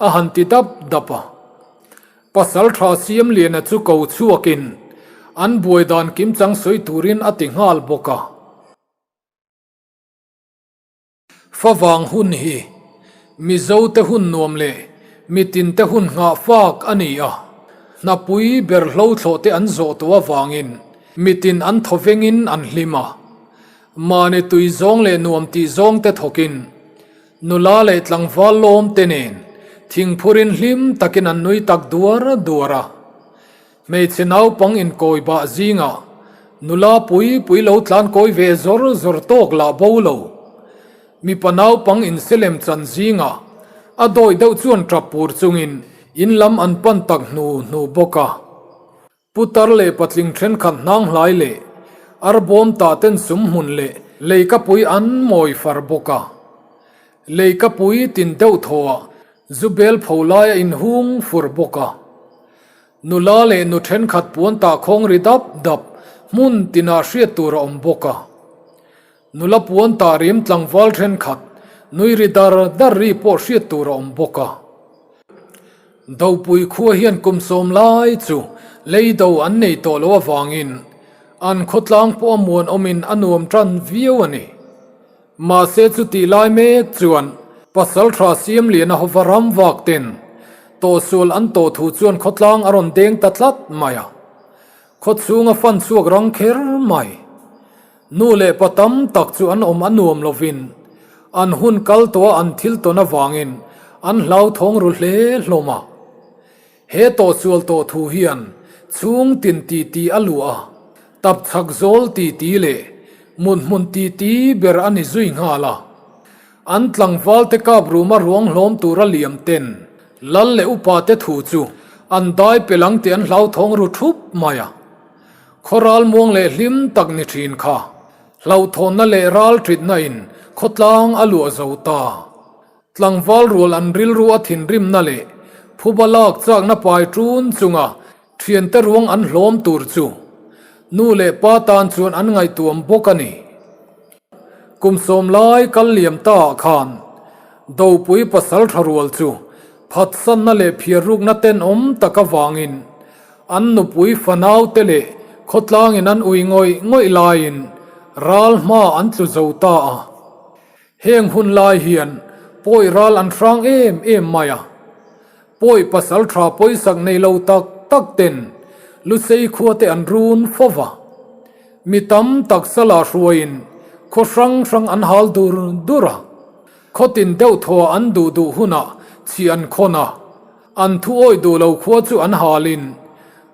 a han ti dap dap a. Pasal tha Siamliana chu ko chhuakin an buai dan kimchang sawi turin a ti nghal bawk a. Favang hun hi Mizote hun nuam leh mitinte hun nghah fak a ni a, hnapui ber hlo thlawh te an zawh tawh avangin mitin an thaw vengin an hlim a. Mahni tui zawng leh nuam tih zawng te thawkin nula leh tlangval lawm te nen thingphurin hlim takin an nui tak duar duar a. Hmeichhe naupang inkawi bah zingah nula pui pui lo tlan kawi ve zawr zawr tawk lah bo lo. Mipa naupang inselem chan zingah a dawi deuh chuan tap pur chungin in lam an pan tak hnu hnu bawk a. Putar leh patling thenkhat hnang hlai leh arbawm tah ten sum hmun leh leikapui an mawi far bawk a. Leikapui tin deuh thawhah zu bel pho lai a inhung fur bawk a. Nula leh nu thenkhat puan tah khawng ri dap dap hmun tinah hriat tur a awm bawk a. Nula puan tah rim tlangval thenkhat nui ri dar dar ri pawh hriat tur a awm bawk a. Dopui khua hian kum sawm lai chu lei do an nei tawh loh avangin an khawtlang pawh a muan awmin a nuam tan viau a ni. Mahse chutih lai mek chuan pasal tha Siamliana hova ram vak ten tawhsual an tawh thu chuan khawtlang a rawn deng ta tlat mai a. Khawchhung a fan chhuak rang kher mai. Nu leh pa tam tak chu an awm a nuam lovin an hun kal tawh a an thil tawn avangin an hlauthawng ru hle hlawm a. He tawhsual tawh thu hian chhung tin titi a luah a, tap chhak zawl titi leh mut hmun titi ber a ni zui nghal a. An tlangval te kap ruma ruang hlawm tura liam ten lal leh upa te thu chu an dai pel ang tih an hlauthawng ru thup mai a. Khawral muang leh hlim tak ni thin kha hlauhthawnna leh ral titna in khawtlang a luah zo ta. Tlangval rual an rilru a thinrimna leh phuba lak chakna pai ṭun chunga ṭhiante ruang an hlawm tur chu nu leh pa tan chuan an ngaihtuam bawk a ni. Kum sawm lai kal liam ta ah khan Dopui pasal ṭha rual chu phatsanna leh phiarrukna tenawm tak avangin an nupui fanaute leh khawtlangin an ui ngawih ngawih laiin ral hma an tlu zo ta a. Heng hun lai hian pawi ral an hrang em em mai a, pawi pasal tha pawisak nei lo tak tak ten Lusei khua te an run fo va. Mi tam tak sala hruaiin khaw hrang hrang an hal dur dur a, khaw tin deuh thaw an duh duh hunah chhi an khawn a, an thu awih duh lo khua chu an halin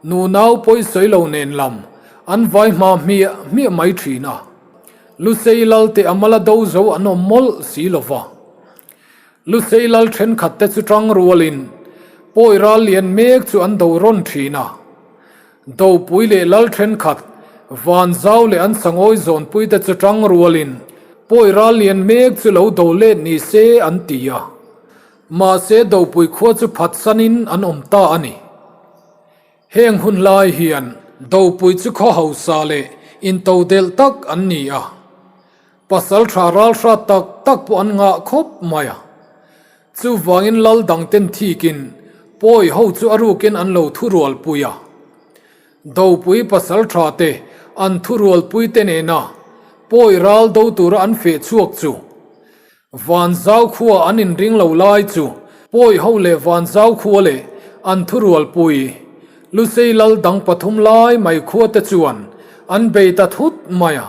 nunau pawisawi lo nen lam an vai hma hmiah hmiah mai thin a. Lusei lal te a mala do zo an awm mawlh si lo va. Lusei lal thenkhat te chu tang rualin pawi ral lian mek chu an do rawn thin a. Dopui leh lal thenkhat Vanzau leh an sangawi zawnpui te chu tang rualin pawi ral lian mek chu lo do let ni se an ti a. Mahse Dopui khua chu phatsanin an awm ta a ni. Heng hun lai hian Dopui chu khaw hausa leh intodelh tak an ni a, pasal tha ral hrat tak tak pawh an ngah khawp mai a. Chuvangin lal dangten thikin pawi ho chu a rukin an lo thurualpui a. Dopui pasal tha te an thurualpui te nena pawi ral do tura an feh chhuak chu Vanzau khua an inring lo lai chu pawi ho leh Vanzau khua leh an thurualpui Lusei lal dang pathum lai mai khua te chuan an bei ta thut mai a.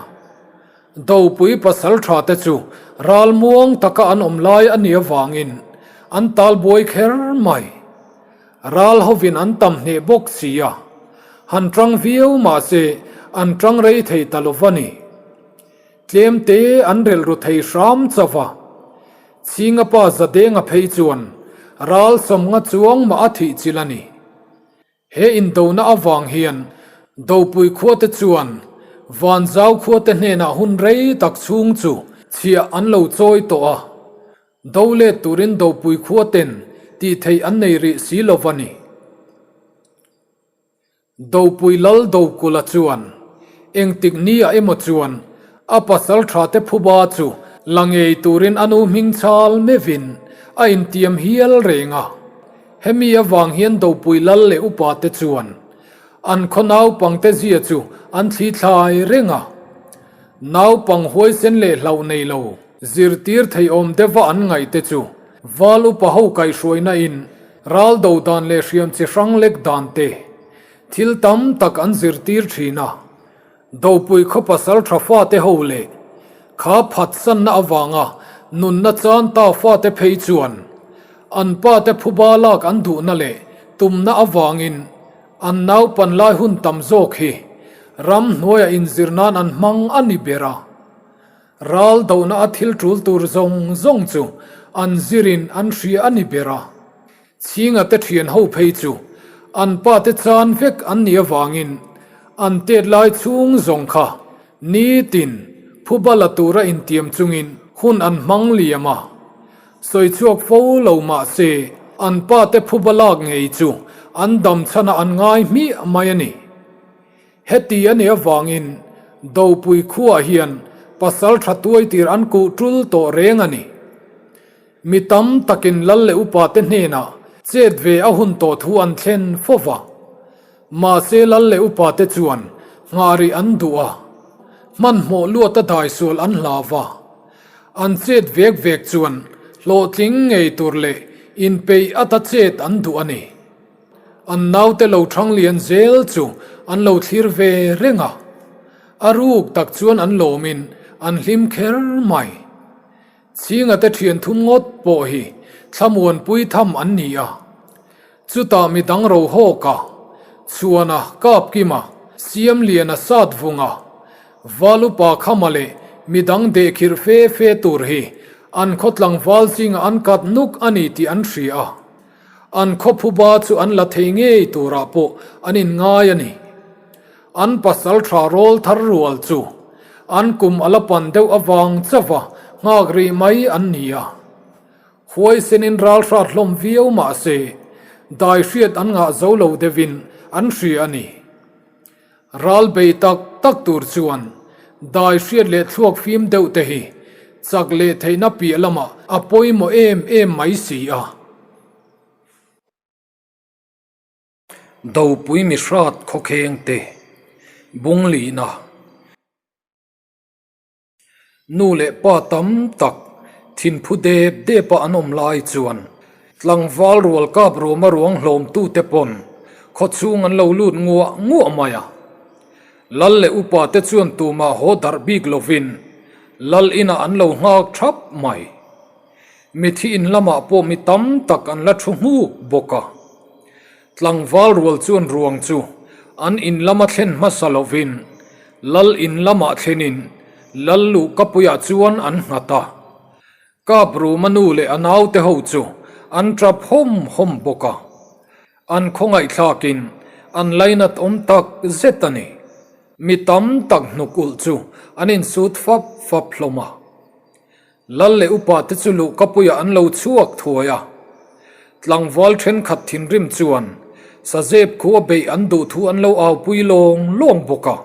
Dopui pasal tha te chu ral muang taka an awm lai a nih avangin an tal buai kher mai. Ral hovin an tam hneh bawk si a, han tang viau mahse an tang rei thei ta lo va ni. Tlem te an relh ru thei hram chauh a, Chhinga pa Zadenga phei chuan ral sawmnga chuang mah a thih chilh a ni. He indona avang hian Dopui khuate chuan Vanzau khuate hnenah hun rei tak chhung chu chhiah an lo chawi tawh a, do let turin Dopui khuaten. tih theih an nei rih si lo va ni. Dopui Lal Dokula chuan engtik ni ah emaw chuan a pasal tha te phuba chu la ngei turin a nu hming chal meuhin a intiam hial reng a. Hemi avang hian Dopui Lal leh upa te chuan an khaw naupangte zia chu an thli thlai reng a. Naupang huaisen leh hlauh nei lo zirtir theiawm deuha an ngaih te chu Val upa ho kaihhruaina in Ral do dan leh hriam chi hrang lek dan te thil tam tak an zirtir thin a, Dopui khaw pasal tha fate ho leh kha phatsanna avanga nunna chan ta fate phei chuan an pate phuba lak an duhna leh tumna avangin an naupan lai hun tam zawk hi ramhnuaiah inzir nan an hmang a ni ber a. Ral dohna a thil tul tur zawng zawng chu an zirin an hria a ni ber a. Chhinga te thian ho phei chu an pa te chan vek an nih avangin an tet lai chhung zawng kha nitin phuba la tura intiam chungin hun an hmang liam a. Sawi chhuak fo lo mah se an pa te phuba lak ngei chu an dam chhanah an ngai hmiah mai a ni. Heti a nih avangin Dopui khuaah hian pasal tha tuai tir an kuh tul tawh reng a ni. Mi tam takin lal leh upate hnenah chet ve a hun tawh thu an thlen fo va. Mahse lal leh upate chuan nghah rih an duh a, hmanhmawh luata daisual an hlau va. An chet vek vek chuan hlawhtling ngei tur leh inpeih ata chet an duh a ni. An naute lo thang lian zel chu an lo thlir ve reng a, a ruk tak chuan an lawmin an hlim kher mai. Chhinga te thian thum ngawt pawh hi thlamuanpui tham an ni a, chutah midang ro hawk a, Chhuana, Kapkima, Siamliana, Satvunga, Valupa Khama leh midang dehkhirh fe fe tur hi an khaw tlangval zingah an kat nuk a ni tih an hria a. An khawphuba chu an la thei ngei turah pawh an inngai a ni. An pasal tha rawl thar rual chu an kum a la pan deuh avang chauha nghak rih mai an ni a. Huaisenin ral hrat hlawm viau mah se, dai hriat an ngah zo lo deuhin an hria a ni. Ral bei tak tak tur chuan dai hriat leh thluak fim deuh te hi chak leh theihna piah lamah a pawimawh em em mai si a. Dopui mihrat khawkheng te bunglihna. Nu leh pa tam tak thinphu dep dep a an awm lai chuan tlangval rual kap ruama ruang hlawm tute pawn khawchhung an lo lut nguah nguah mai a. Lal leh upa te chuan tumah haw darh bik lovin lal inah an lo nghak thap mai. Mithi in lamah pawh mi tam tak an la thu nghuk bawk a. Tlangval rual chuan ruang chu an in lama thlen hmasa lovin Lal in lamah thlenin Lal luh kapuiah chuan an nghat a. Kap Ruma nu leh a naute ho chu an tap hawm hawm bawk a. An khawngaihthlakin an lainat awm tak zet a ni. Mi tam tak hnuk ulh chu an insut fap fap hlawm a. Lal leh upa te chu luhkapuiah an lo chhuak thuai a. Tlangval thenkhat thinrim chuan Sazep khua beih an duh thu an lo aupui lawng lawng bawk a.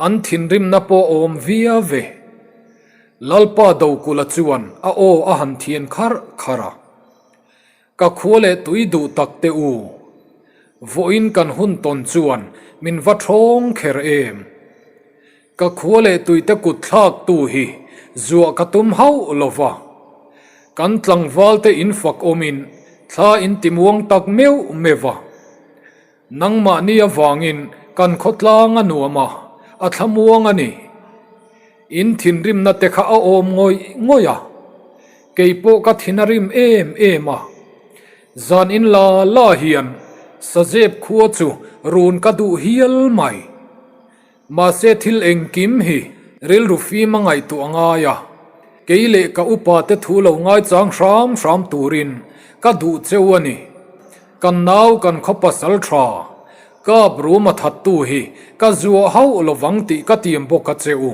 An thinrimna pawh a awm via ve. Lalpa Dokulha chuan a aw a han thian kharh kharh a. Ka khua leh tui duh tak te u. Vawiin kan hun tawn chuan min va thawng kher em. Ka khua leh tui te kut thlak tu hi zuah ka tum hauh lo va. Kan tlangval te in fak awmin thla in ti muang tak meuh meuh va. Nangmahni avangin kan khawtlang a nuam a, a thlamuang a ni. In thinrimna te kha a awm ngawih ngawih a, kei pawh ka thin a rim em em a. Zan in la la hian Sazep khua chu run ka duh hial mai. Mahse thil engkim hi rilru fim a ngaihtuah a ngai a, kei leh ka upa te thu lo ngaichang hram hram turin ka duh cheu a ni. Kan nau kan khaw pasal tha, kap rum a thattu hi ka zuah hauh lovang tih ka tiam bawk a che u,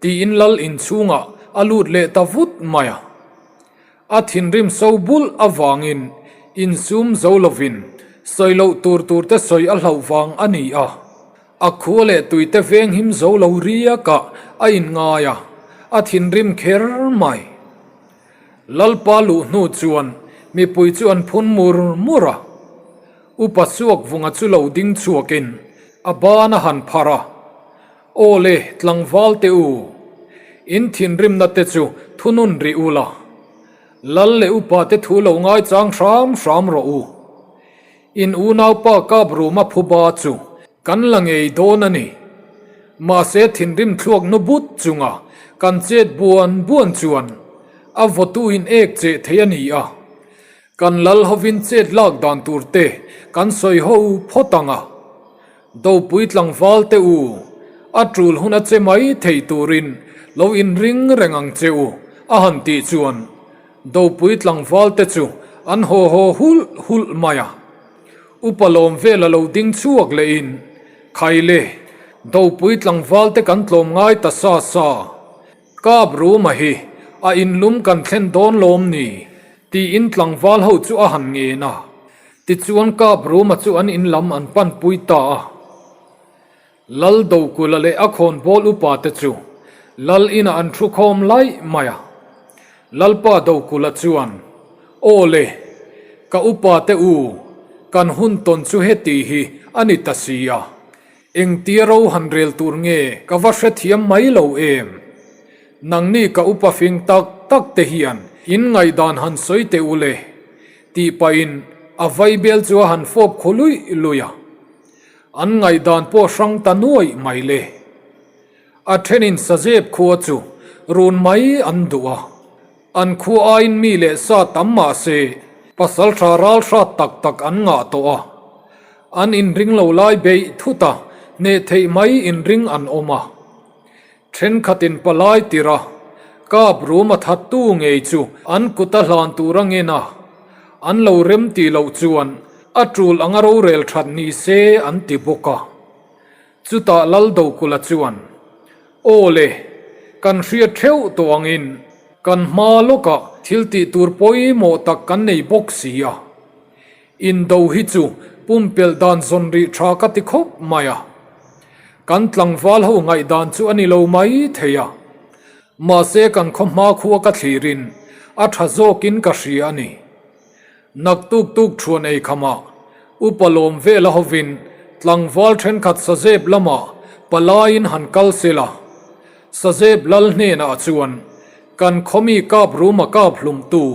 tiin lal inchhungah a lut leh ta vut mai a. A thinrim so bulh avangin insum zo lovin sawi loh tur tur te sawi a hlauh vang a ni a. A khua leh tuite venghim zo lo riakah a inngai a, a thinrim kher mai. Lalpa luh hnu chuan mipui chu an phun mur mur a. Upa Suakvunga chu lo ding chhuakin a ban a han phar a, Aw le, tlangval te u, in thinrimna te chu thunun rih u la, Lal leh upa te thu lo ngaichang hram hram rawh u. In unaupa kap ruma phuba chu kan la ngei dawn a ni. Mahse thinrim thluak nu but chunga kan chet buan buan chuan a vawtu in ek cheh thei a ni a. Kan lal hovin chet lak dan tur te kan sawi ho phawt ang a. Dopui tlangval te u, a tul hun a che mai thei turin lo inring reng ang che u, a han tih chuan Dopui tlangval te chu an haw haw hulh hulh mai a. Upa lawm vel a lo ding chhuak lehin, Khai le, Dopui tlangval te kan tlawm ngai ta sa sa, Kap Ruma hi a inlum kan thlen dawn lawm ni? tiin tlangval ho chu a han ngen a. Tichuan Kap Ruma chu an inlam an panpui ta a. Lal Dokula leh a khawnbawl upa te chu Lal inah an thu khawm laih mai a. Lalpa Dokula chuan, Aw le, ka upa te u, kan hun tawn chu heti hi a ni ta si a. Engtia ro han rel tur nge ka va hrethiam mai lo em? Nangni ka upa fing tak tak te hian in ngaihdan han sawi teh u le, tih pahin a vaibel chu a han fawp khu luih luih a. An ngaihdan pawh hrang ta nuaih mai le. A thenin Sazep khua chu run mai an duh a. An khua aiin mi leh sa tam mah se pasal tha ral hrat tak tak an ngah tawh a. An inring lo lai beih thut a, hneh theih mai inring an awm a. Thenkhatin palai tirh a, kap rum a thattu ngei chu an kut a hlan tur a ngen a, an lo rem tih loh chuan a tul anga rorel that ni se an ti bawk a. Chutah Laldokula chuan, Aw le, kan hriat theuh tawh angin kan hma lawkah thil tih tur pawimawh tak kan nei bawk si a. Indo hi chu pumpelh dan zawn rih tha ka ti khawp mai a. Kan tlangval ho ngaihdan chu a ni lo mai thei a. Mahse kan khaw hma khua ka thlirin a tha zawkin ka hria a ni. Naktuk tuk thuan ei khamah upa lawm vel a hovin tlangval thenkhat Sazep lamah palaiin han kal sel a. Sazep lal hnenah chuan kan khawmi kap ruma kap hlumtu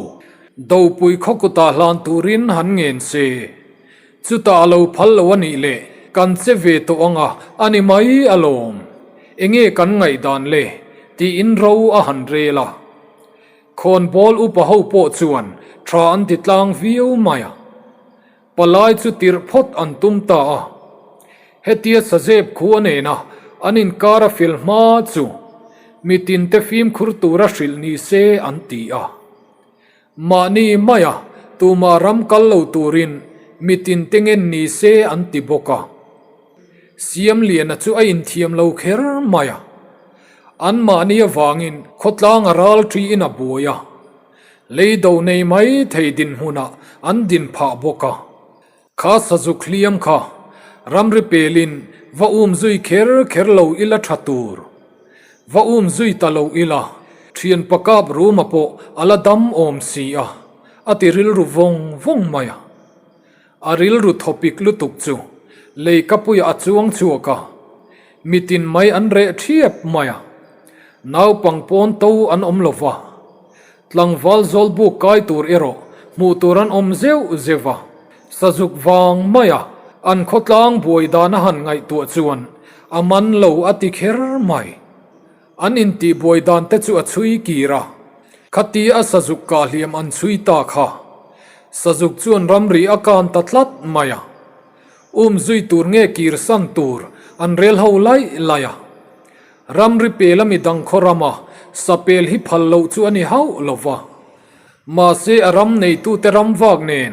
Dopui khaw kutah hlan turin han ngen se. Chutah a lo phal lo a nih leh kan che ve tawh anga a ni mai alawm. Enge kan ngaihdan le? tiin ro a han rel a. Khawnbawl upa ho pawh chuan tha an ti tlang viau mai a. Palai chu tirh phawt an tum ta a. Hetia Sazep khua nena an inkar a fil hma chu mitinte fimkhur tura hrilh ni se an ti a. Mahni maia tumah ram kal lo turin mitin te ngen ni se an ti bawk a. Siamliana chu a inthiam lo kher mai a. Anmahni avangin khawtlang a ral ṭiin a buai a. Leido nei mai thei dinhmunah an din phah bawk a. Kha sazuk hliam kha ramri pelin va um zui kher kher lo ila tha tur. Va um zui ta lo ila thian pakap ruma pawh a la dam awm si a, a ti rilru vawng vawng mai a. A rilru thawpik lutuk chu leikapuiah a chuang chhuak a, mitin mai an reh thiap mai a. Naupang pawn to an awm lo va. Tlangval zawlbuk kai tur erawh hmuh tur an awm zeuh zeuh a, sazuk vang maia an khawtlang buai dan a han ngaihtuah chuan a man lo a ti kher mai. An intih buai dan te chu a chhui kir a, khatia sazuk kah hliam an chhui ta kha. Sazuk chuan ramri a kan ta tlat mai a, um zui tur nge kir san tur an rel ho laih laih a. Ramri pel a midang khaw rama sapel hi phal loh chu a ni hauh lo va. Mahse a ram neitute ram vak nen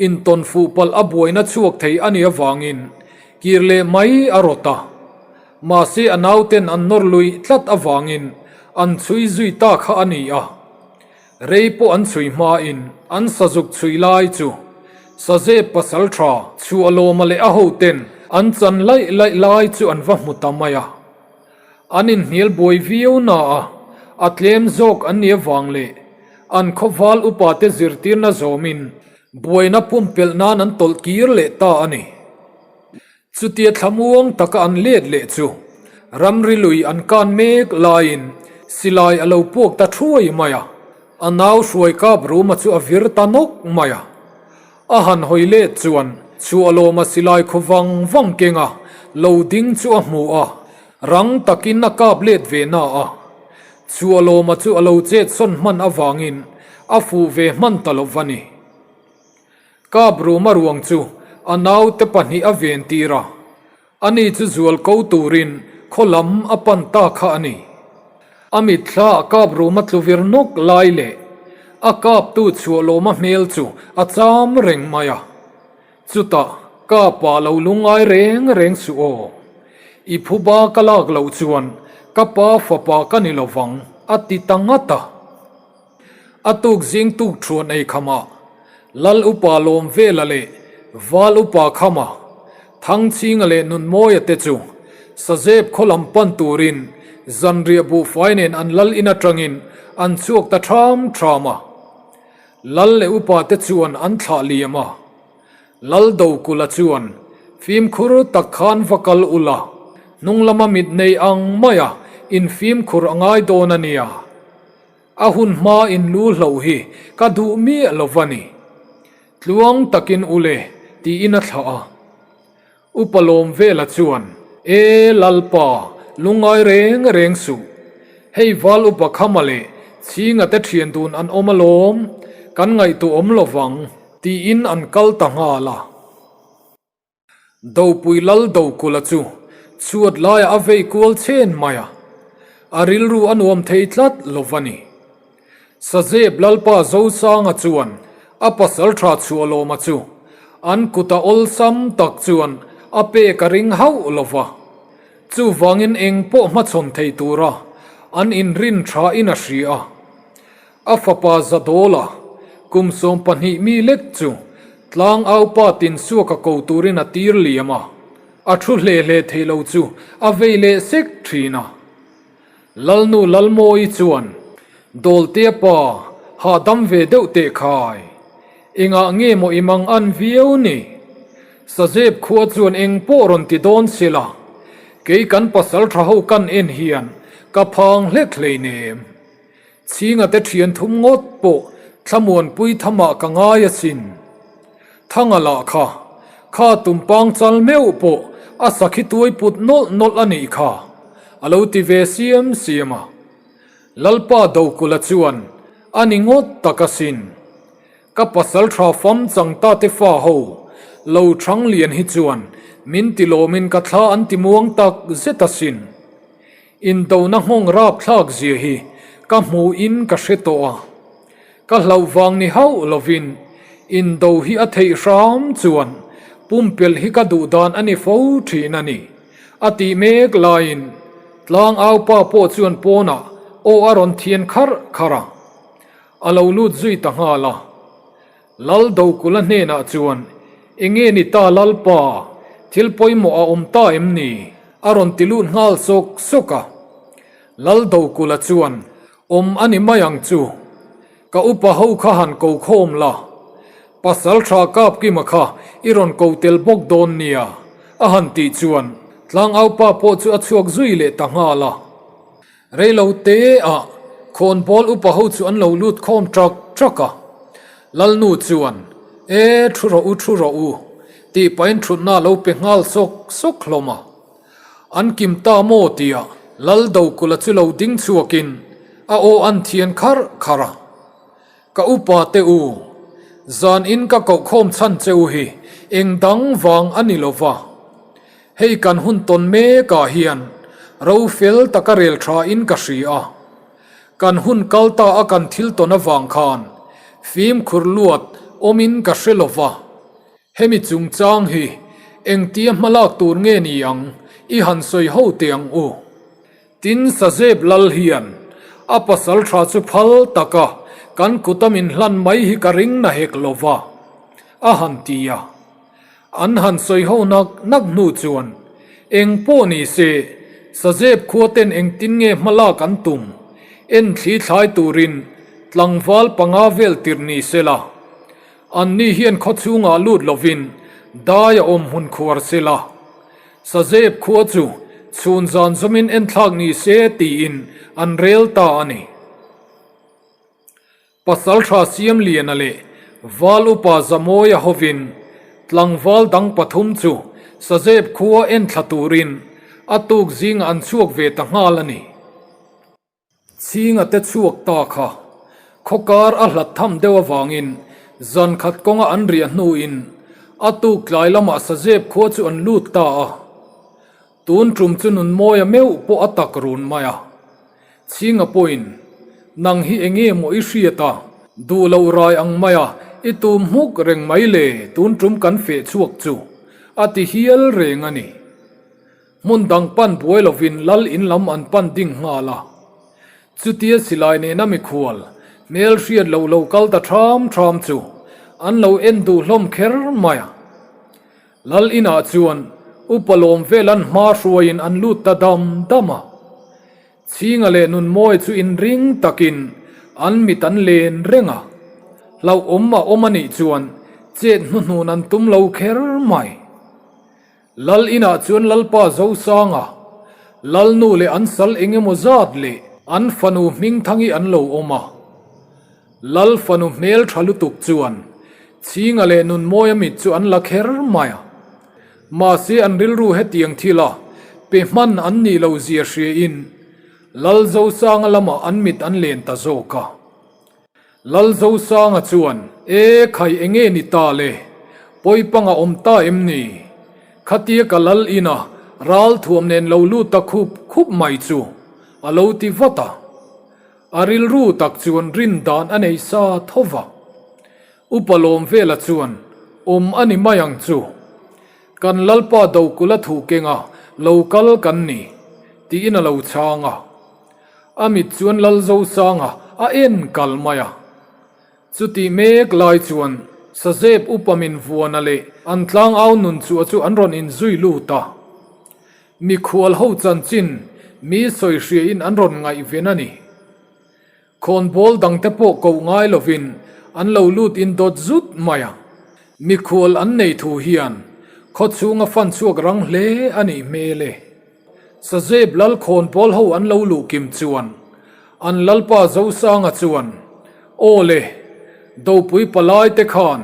intawn fuh palh a buaina chhuak thei a nih avangin kir leh mai a rawt a. Mahse a nauten an nawr luih tlat avangin an chhui zui ta kha a ni a. Rei pawh an chhui hmain an sazuk chhui lai chu Sazep pasalṭha Chhuahlawma leh a hoten an chan laih laih lai chu an va hmu ta mai a. An inhnial buai viau na a, a tlem zawk an nih avang leh an khawval upate zirtirna zawmin buaina pumpelh nan an tawlh kir leh ta a ni. Chutia thlamuang taka an let leh chu ramri lui an kan mek laiin silai a lo puak ta thuai mai a, a nau hruai kap ruma chu a vir ta nawk mai a. A han hawi let chuan Chhuahlawma silai khaw vang vang kenga lo ding chu a hmu a, rang takin a kap let ve na a. Chhuahlawma chu a lo chet sawn hman avangin a fuh ve hman ta lo va ni. Kap ruma ruang chu a naute pahnih a ven tir a, ani chu zual ko turin khaw lam a pan ta kha a ni. A mitthla a kap ruma tlu vir nawk lai leh a kaptu chhuahlawma hmel chu a cham reng mai a. Chutah kapa lo lungngai reng reng suh aw. I phuba ka lak loh chuan ka pa fapa ka ni lovang a ti ta ngat a. A tuk zing tuk thuan ei khamah Lal Upa Lawmvela leh Val Upa Khama, Thangchhinga leh Nunmawia te chu Sazep khaw lam pan turin zanriah buhfai nen an lal in atangin an chhuak ta ṭham ṭham a. Lal leh Upa te chuan an thlah liam a. Lal Dokula chuan fimkhur tak khan va kal ula, hnung lama mit nei ang maia infimkhur a ngai dawn a nia. A hun hma in lu hloh hi ka duh miah lo va ni. Tluang takin u le tiin a thlah a. Upa Lawmvela chuan, E Lalpa, lungngai reng reng suh. Hei Val Upa Khama leh Chhinga te thian dun an awm alawm, kan ngaihtuah awm lo vang, tiin an kal ta nghal a. Dopui Lal Dokula chu chhuat laiah a vei kual chen mai a, a rilru a nuam thei tlat lo va ni. Sazep Lalpa Zosanga chuan a pasal tha Chhuahlawma chu an kuta awlsam tak chuan a pek a ring hauh lo va, chuvangin eng pawh hmachhawn thei tura an inrin thain a hria a. A fapa Zadawla, kum 12 mi lek chu tlang aupa tinsuaka ko turin a tir liam a, a thu hle hle thei lo chu a vei leh sek thin a. Lalnu Lalmawi chuan, Dawltea pa, hahdam ve deuh teh khai. Engah nge maw i mang an viau ni? Sazep khua chuan eng pawh rawn ti dawn sela, kei kan pasal tha ho kan en hian ka phang hlek hleinem. Chhinga te thian thum ngawt pawh thlamuanpui thamah ka ngai asin. Thanga lah kha, kha tumpang chal meuh pawh a sakhi tuai put nawlh nawlh a nih kha, a lo ti ve siam siam a. Lalpa Dokula chuan a ni ngawt tak asin. Ka pasal tha fam chang ta te fa ho lo chang lian hi chuan min ti lawmin ka thla an ti muang tak zet asin. Indona nghawng rapthlak zia hi ka hmuhin ka hre tawh a, ka hlauh vang ni hauh lovin indo hi a theih hram chuan pumpelh hi ka duh dan a ni fo thin a ni, a tih mek laiin tlangaupa pawh chuan pawnah aw a rawn thian kharh kharh a, a lo lut zui ta nghal a. Lal Dokula hnenah chuan, Enge ni ta Lalpa, thil pawimawh a awm ta em ni? a rawn ti lut nghal sawk sawk a. Lal Dokula chuan, Awm a ni mai ang chu. Ka upa ho kha han ko khawm la. Pasal tha Kapkima kha i rawn ko tel bawk dawn nia, a han tih chuan Tlangaupa pawh chu a chhuak zui leh ta nghal a. Reilo te ah khawnbawl upa ho chu an lo lut khawm ṭak ṭak a. Lalnu chuan, E, ṭhu rawh u, ṭhu rawh u, tih pahin ṭhutna a lo pe nghal sawk sawk hlawm a. An kim ta maw tia Lal Dokula chu lo ding chhuakin a aw an thian kharh kharh a. Ka upa te u, zan in ka koh khawm chhan che u hi eng dang vang a ni lo va. Hei kan hun tawn mek ah hian ro fel taka rel tha in ka hria a. Kan hun kal ta a kan thil tawn avang khan fimkhur luat awm in ka hre lo va. Hemi chungchang hi engtia hmalak tur nge ni ang i han sawi ho teh ang u. Tin Sazep lal hian a pasal tha chu phal taka. Kan kuta min hlan mai hi ka ring na hek lo va, a han ti a. An han sawi ho nak nak hnu chuan, Eng pawh ni se, Sazep khua ten engtin nge hma lak an tum? En thli thlai turin tlangval panga vel tirh ni se la. Anni hian khaw chhungah lut lovin dai a awm hmun khuar se la. Sazep khua chu chhun zan zawmin enthlak ni se tiin an rel ta a ni. Pasalṭha Siamliana leh Val Upa Zamawia hovin tlangval dang pathum chu Sazep khua enthla turin a tuk zingah an chhuak ve ta nghal a ni. Chhinga te chhuak ta kha khawkar a hlat tham deuh avangin zan khat kawnga an riah hnuin a tuk tlai lamah Sazep khua chu an lut ta a. Tun tum chu Nunmawia meuh pawh a tak run mai a. Chhinga pawhin, Nang hi enge maw i hriat a, duh loh rai ang mai a, i tum hmuk reng mai le, tun tum kan feh chhuak chu, a ti hial reng a ni. Hmun dang pan buai lovin lal in lam an pan ding nghal a. Chutia silai nena mikhual, hmel hriat loh lo kal ta ṭham ṭham chu an lo en duh hlawm kher mai a. Lal inah chuan Upa lawm vel an hma hruaiin an lut ta dam dam a. Chhinga leh Nunmawi chu inring takin an mit an len reng a. Hlauhawm a awm a nih chuan chet hnuhnun an tum lo kher mai. Lal inah chuan Lalpa Zosanga, Lalnu leh an sal eng emaw zat leh an fanu Hmingthangi an lo awm a. Lal fanu hmel tha lutuk chuan Chhinga leh Nunmawia mit chu an la kher mai a. Mahse an rilru hetiang thil a pe hman an nih loh zia hriain Lal Zosanga lamah an mit an len ta zawk a. Lal Zosanga chuan, E khai enge ni ta le? Pawipanga awm ta em ni? Khatia ka lal ina ral thuam nen lo lut ta khup khup mai chu a lo ti vat a. A rilru tak chuan rin dan a nei sa tho va. Upa Lawmvela chuan, Awm a ni mai ang chu. Kan Lalpa Dokula thu kenga lo kal kan ni, tiin a lo chhang a. A mit chuan Lalzosanga a en kal mai a. Chutih mek lai chuan Sazep upa min vuana leh an tlangau nun chua chu an rawn inzui lut a. Mikhual ho chanchin mi sawi hriain an rawn ngaihven a ni. Khawnbawl dangte pawh koh ngai lovin an lo lut in dawt zut mai a. Mikhual an nei thu hian khaw chhunga fan chhuak rang hle a nih hmel e. Sazep lal khawnbawl ho an lo luh kim chuan an lalpa Zosanga chuan, Aw le, Dopui palai te khan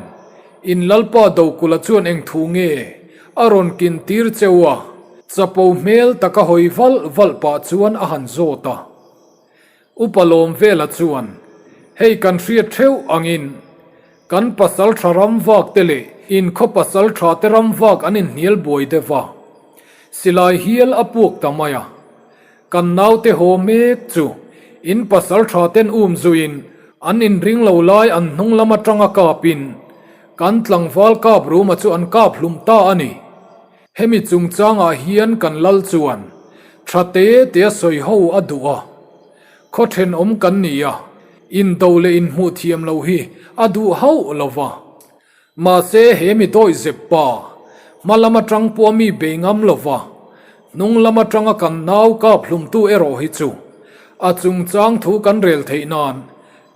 in lalpa Dokula chuan eng thu nge a rawn kin tir cheu a? Chapo hmel taka hawi valh valh pah chuan a han zawt a. Upa Lawmvela chuan, Hei kan hriat theuh angin kan pasal tha ram vak te leh in khaw pasal tha te ram vak an inhnial buai deuh a, silai hial a puak ta mai a. Kan naute haw mek chu in pasal tha ten um zuiin an inring lo lai an hnung lam atanga kapin kan tlangval kap ruma chu an kap hlum ta a ni. Hemi chungchangah hian kan lal chuan tha te tea sawi ho a duh a, khaw thenawm kan ni a, indo leh inhmuh thiam loh hi a duh hauh lo va. Mahse he mi dawi zep pa, hma lam atang pawh mi bei ngam lo va, hnung lam atanga kan nau kap hlumtu erawh hi chu a chungchang thu kan rel theih nan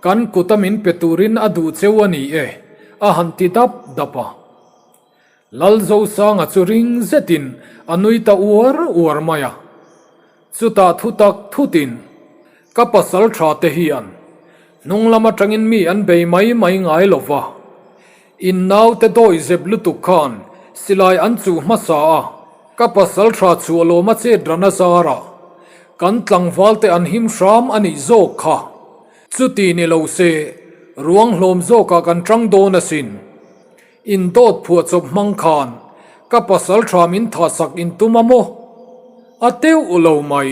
kan kuta min pe turin a duh cheu a ni e, a han ti dap dap a. Lalzosanga chu ring zetin a nui ta uar uar mai a. Chutah thu tak thutin ka pasal tha te hian hnung lam atangin mi an bei mai mai ngai lo va, in naute dawi zep lutuk khan silai an chuh hmasa a, ka pasal tha chhuah lawma chet ran a zarah kan tlangval te an him hram a nih zawk kha. Chuti ni lo se ruang hlawm zawkah kan tang dawn asin. In dawt phuahchawp hmang khan ka pasal tha min thahsak in tum a maw? A teuh lo mai.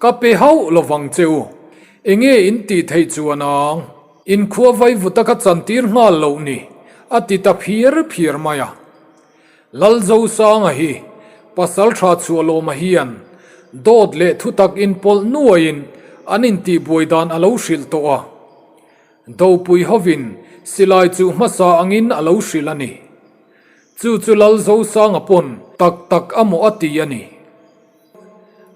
Ka pe hauh lovang che u. Enge in tih theih chuan ang? In khua vaivuta ka chantir nghal loh ni, a ti ta phiar phiar mai a. Lalzosanga hi pasal tha chhuahlawma hian dawt leh thutak inpawlh nuaiin an intihbuai dan a lo hrilh tawh a. Dopui hovin silai chuh hmasa angin a lo hrilh a ni. Chu chu Lalzosanga pawn tak tak a maw a ti a ni.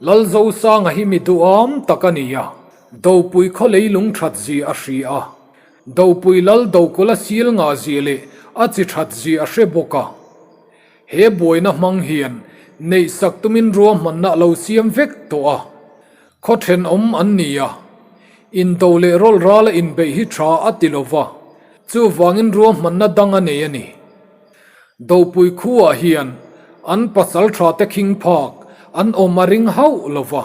Lalzosanga hi mi duham tak a ni a, Dopui khaw leilung that zia a hria a, Dopui Lal Dokula sil ngah zia leh a chi that zia a hre bawk a. He buaina hmang hian neihsak tumin ruahmanna a lo siam vek tawh a, khaw thenawm an ni a, indo leh rawlh rala inbeih hi tha a ti lo va, chuvangin ruahmanna dang a nei a ni. Dopui khuaah hian an pasal tha te khing phak an awm a ring hauh lo va,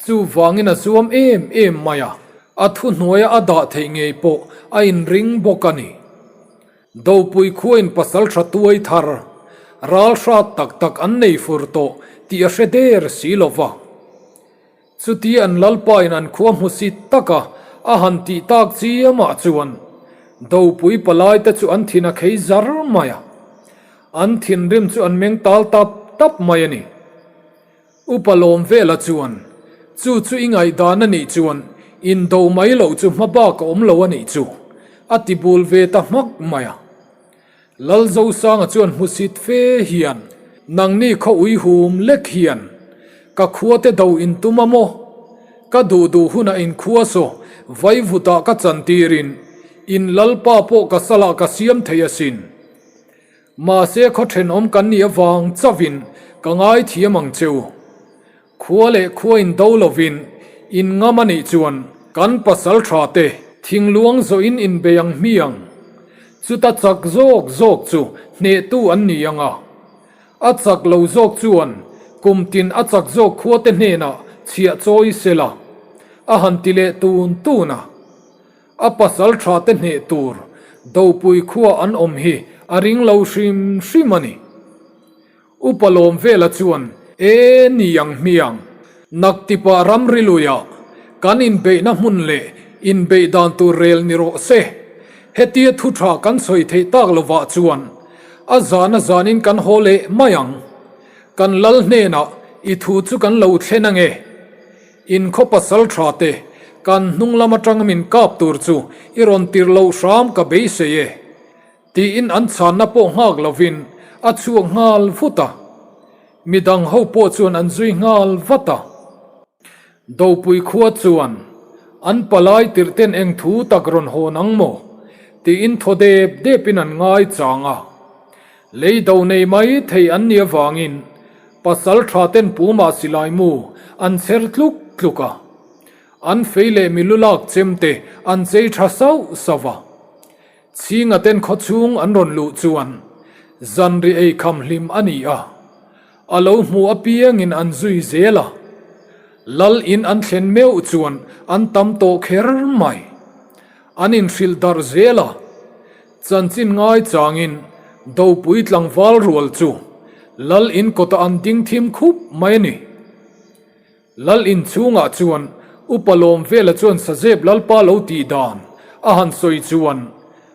chuvangin a zuam em em mai a, a thuhnuaia a dah theih ngei pawh a inring bawk a ni. Dopui khuain pasal tha tuai thar, ral hrat tak tak an nei fur tawh tih a hre der si lo va. Chuti an lalpain an khua hmu si taka a han tih tak chiamah chuan Dopui palaite chu an thin a khei zar mai a, an thinrim chu an meng tal tap tap mai a ni. Upa Lawmvela chuan, Chu chu i ngaihdan a nih chuan indo mai loh chu hma bak a awm lo a nih chu, a ti bul ve ta hmak mai a. Lalzosanga chuan hmusit fe hian, Nangni khaw ui hum lek hian ka khuate do in tum a maw? Ka duh duh hunah in khua saw vaivutah ka chantirin in lalpa pawh ka salah ka siam thei asin. Mahse khaw thenawm kan nih avang chauhin ka ngaithiam ang che u. Khua leh khua in do lovin in ngam a nih chuan kan pasal tha te thingluang zawhin in bei ang hmiang. Chuta chak zawk zawk chu hnehtu an ni ang a. A chak lo zawk chuan kum tin a chak zawk khua te hnenah chhiah chawi sela a han ti leh tun tun a. A pasal tha te hneh tur Dopui khua an awm hi a ring lo hrim hrim a ni. Upa Lawmvela chuan, E ni ang hmiang, naktipa ramri luiah kan inbeihna hmun leh inbeih dan tur rel ni rawh se. Hetia thu tha kan sawi theih tak lovah chuan a zan a zanin kan haw leh mai ang. Kan lal hnenah i thu chu kan lo thlen ange. In khaw pasal tha te, kan hnung lam atang min kap tur chu i rawn tir loh hram ka beisei e, tiin an chhanna pawh nghak lovin a chhuak nghal vut a. Midang ho pawh chuan an zui nghal vat a. Dopui khua chuan an palai tirh ten eng thu tak rawn hawn ang maw? tiin thaw dep depin an ngai chang a. Lei do nei mai thei an nih avangin Pasal tha ten pumah silai mu an chher tluk tluk a, an fei leh milu lak chem te an chei tha sauh sauh a. Chhinga ten khawchhung an rawn luh chuan zanri ei kham hlim a ni a, a lo hmu apiangin an zui zel a. Lal in an thlen meuh chuan an tam tawh kher mai. An inhrilh darh zel a. Chanchin ngai changin Dopui tlangval rual chu Lal in kawtah an ding thim khup mai a ni. Lal in chhungah chuan Upa Lawmvela chuan Sazep Lalpa lo tih dan a han sawi chuan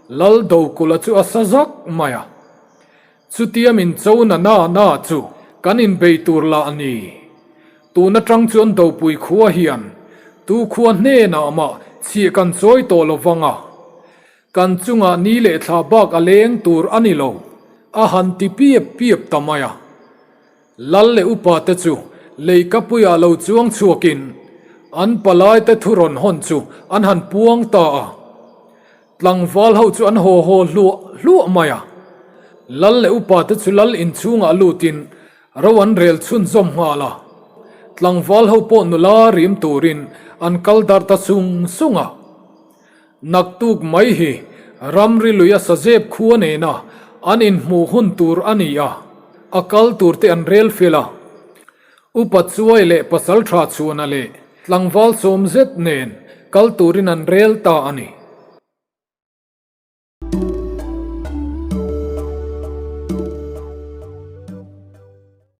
Lal Dokulha chu a sa zak mai a. Chutia min cho na na na chu kan inbei tur lah a ni. Tun atang chuan Dopui khua hian tu khua hnenah mah chhia kan chawi tawh lo vang a. Kan chungah ni leh thla bak a leng tur a ni lo, a han ti piap piap ta mai a. Lal leh upa te chu leikapuiah lo chuang chhuakin an palai te thu rawn hawn chu an han puang ta a. Tlangval ho chu an haw haw hluah hluah mai a. Lal leh upa te chu lal inchhungah lutin ro an rel chhunzawm nghal a. Tlangval ho pawh nula rim turin an kal darh ta sung sung a. Naktuk mai hi ramri lui a sazep khua nena an inhmuh hun tur a ni a, a kal tur te an rel fel a. Upa Chuai leh Pasaltha Chhuana leh tlangval sawm zet nen kal turin an rel ta a ni.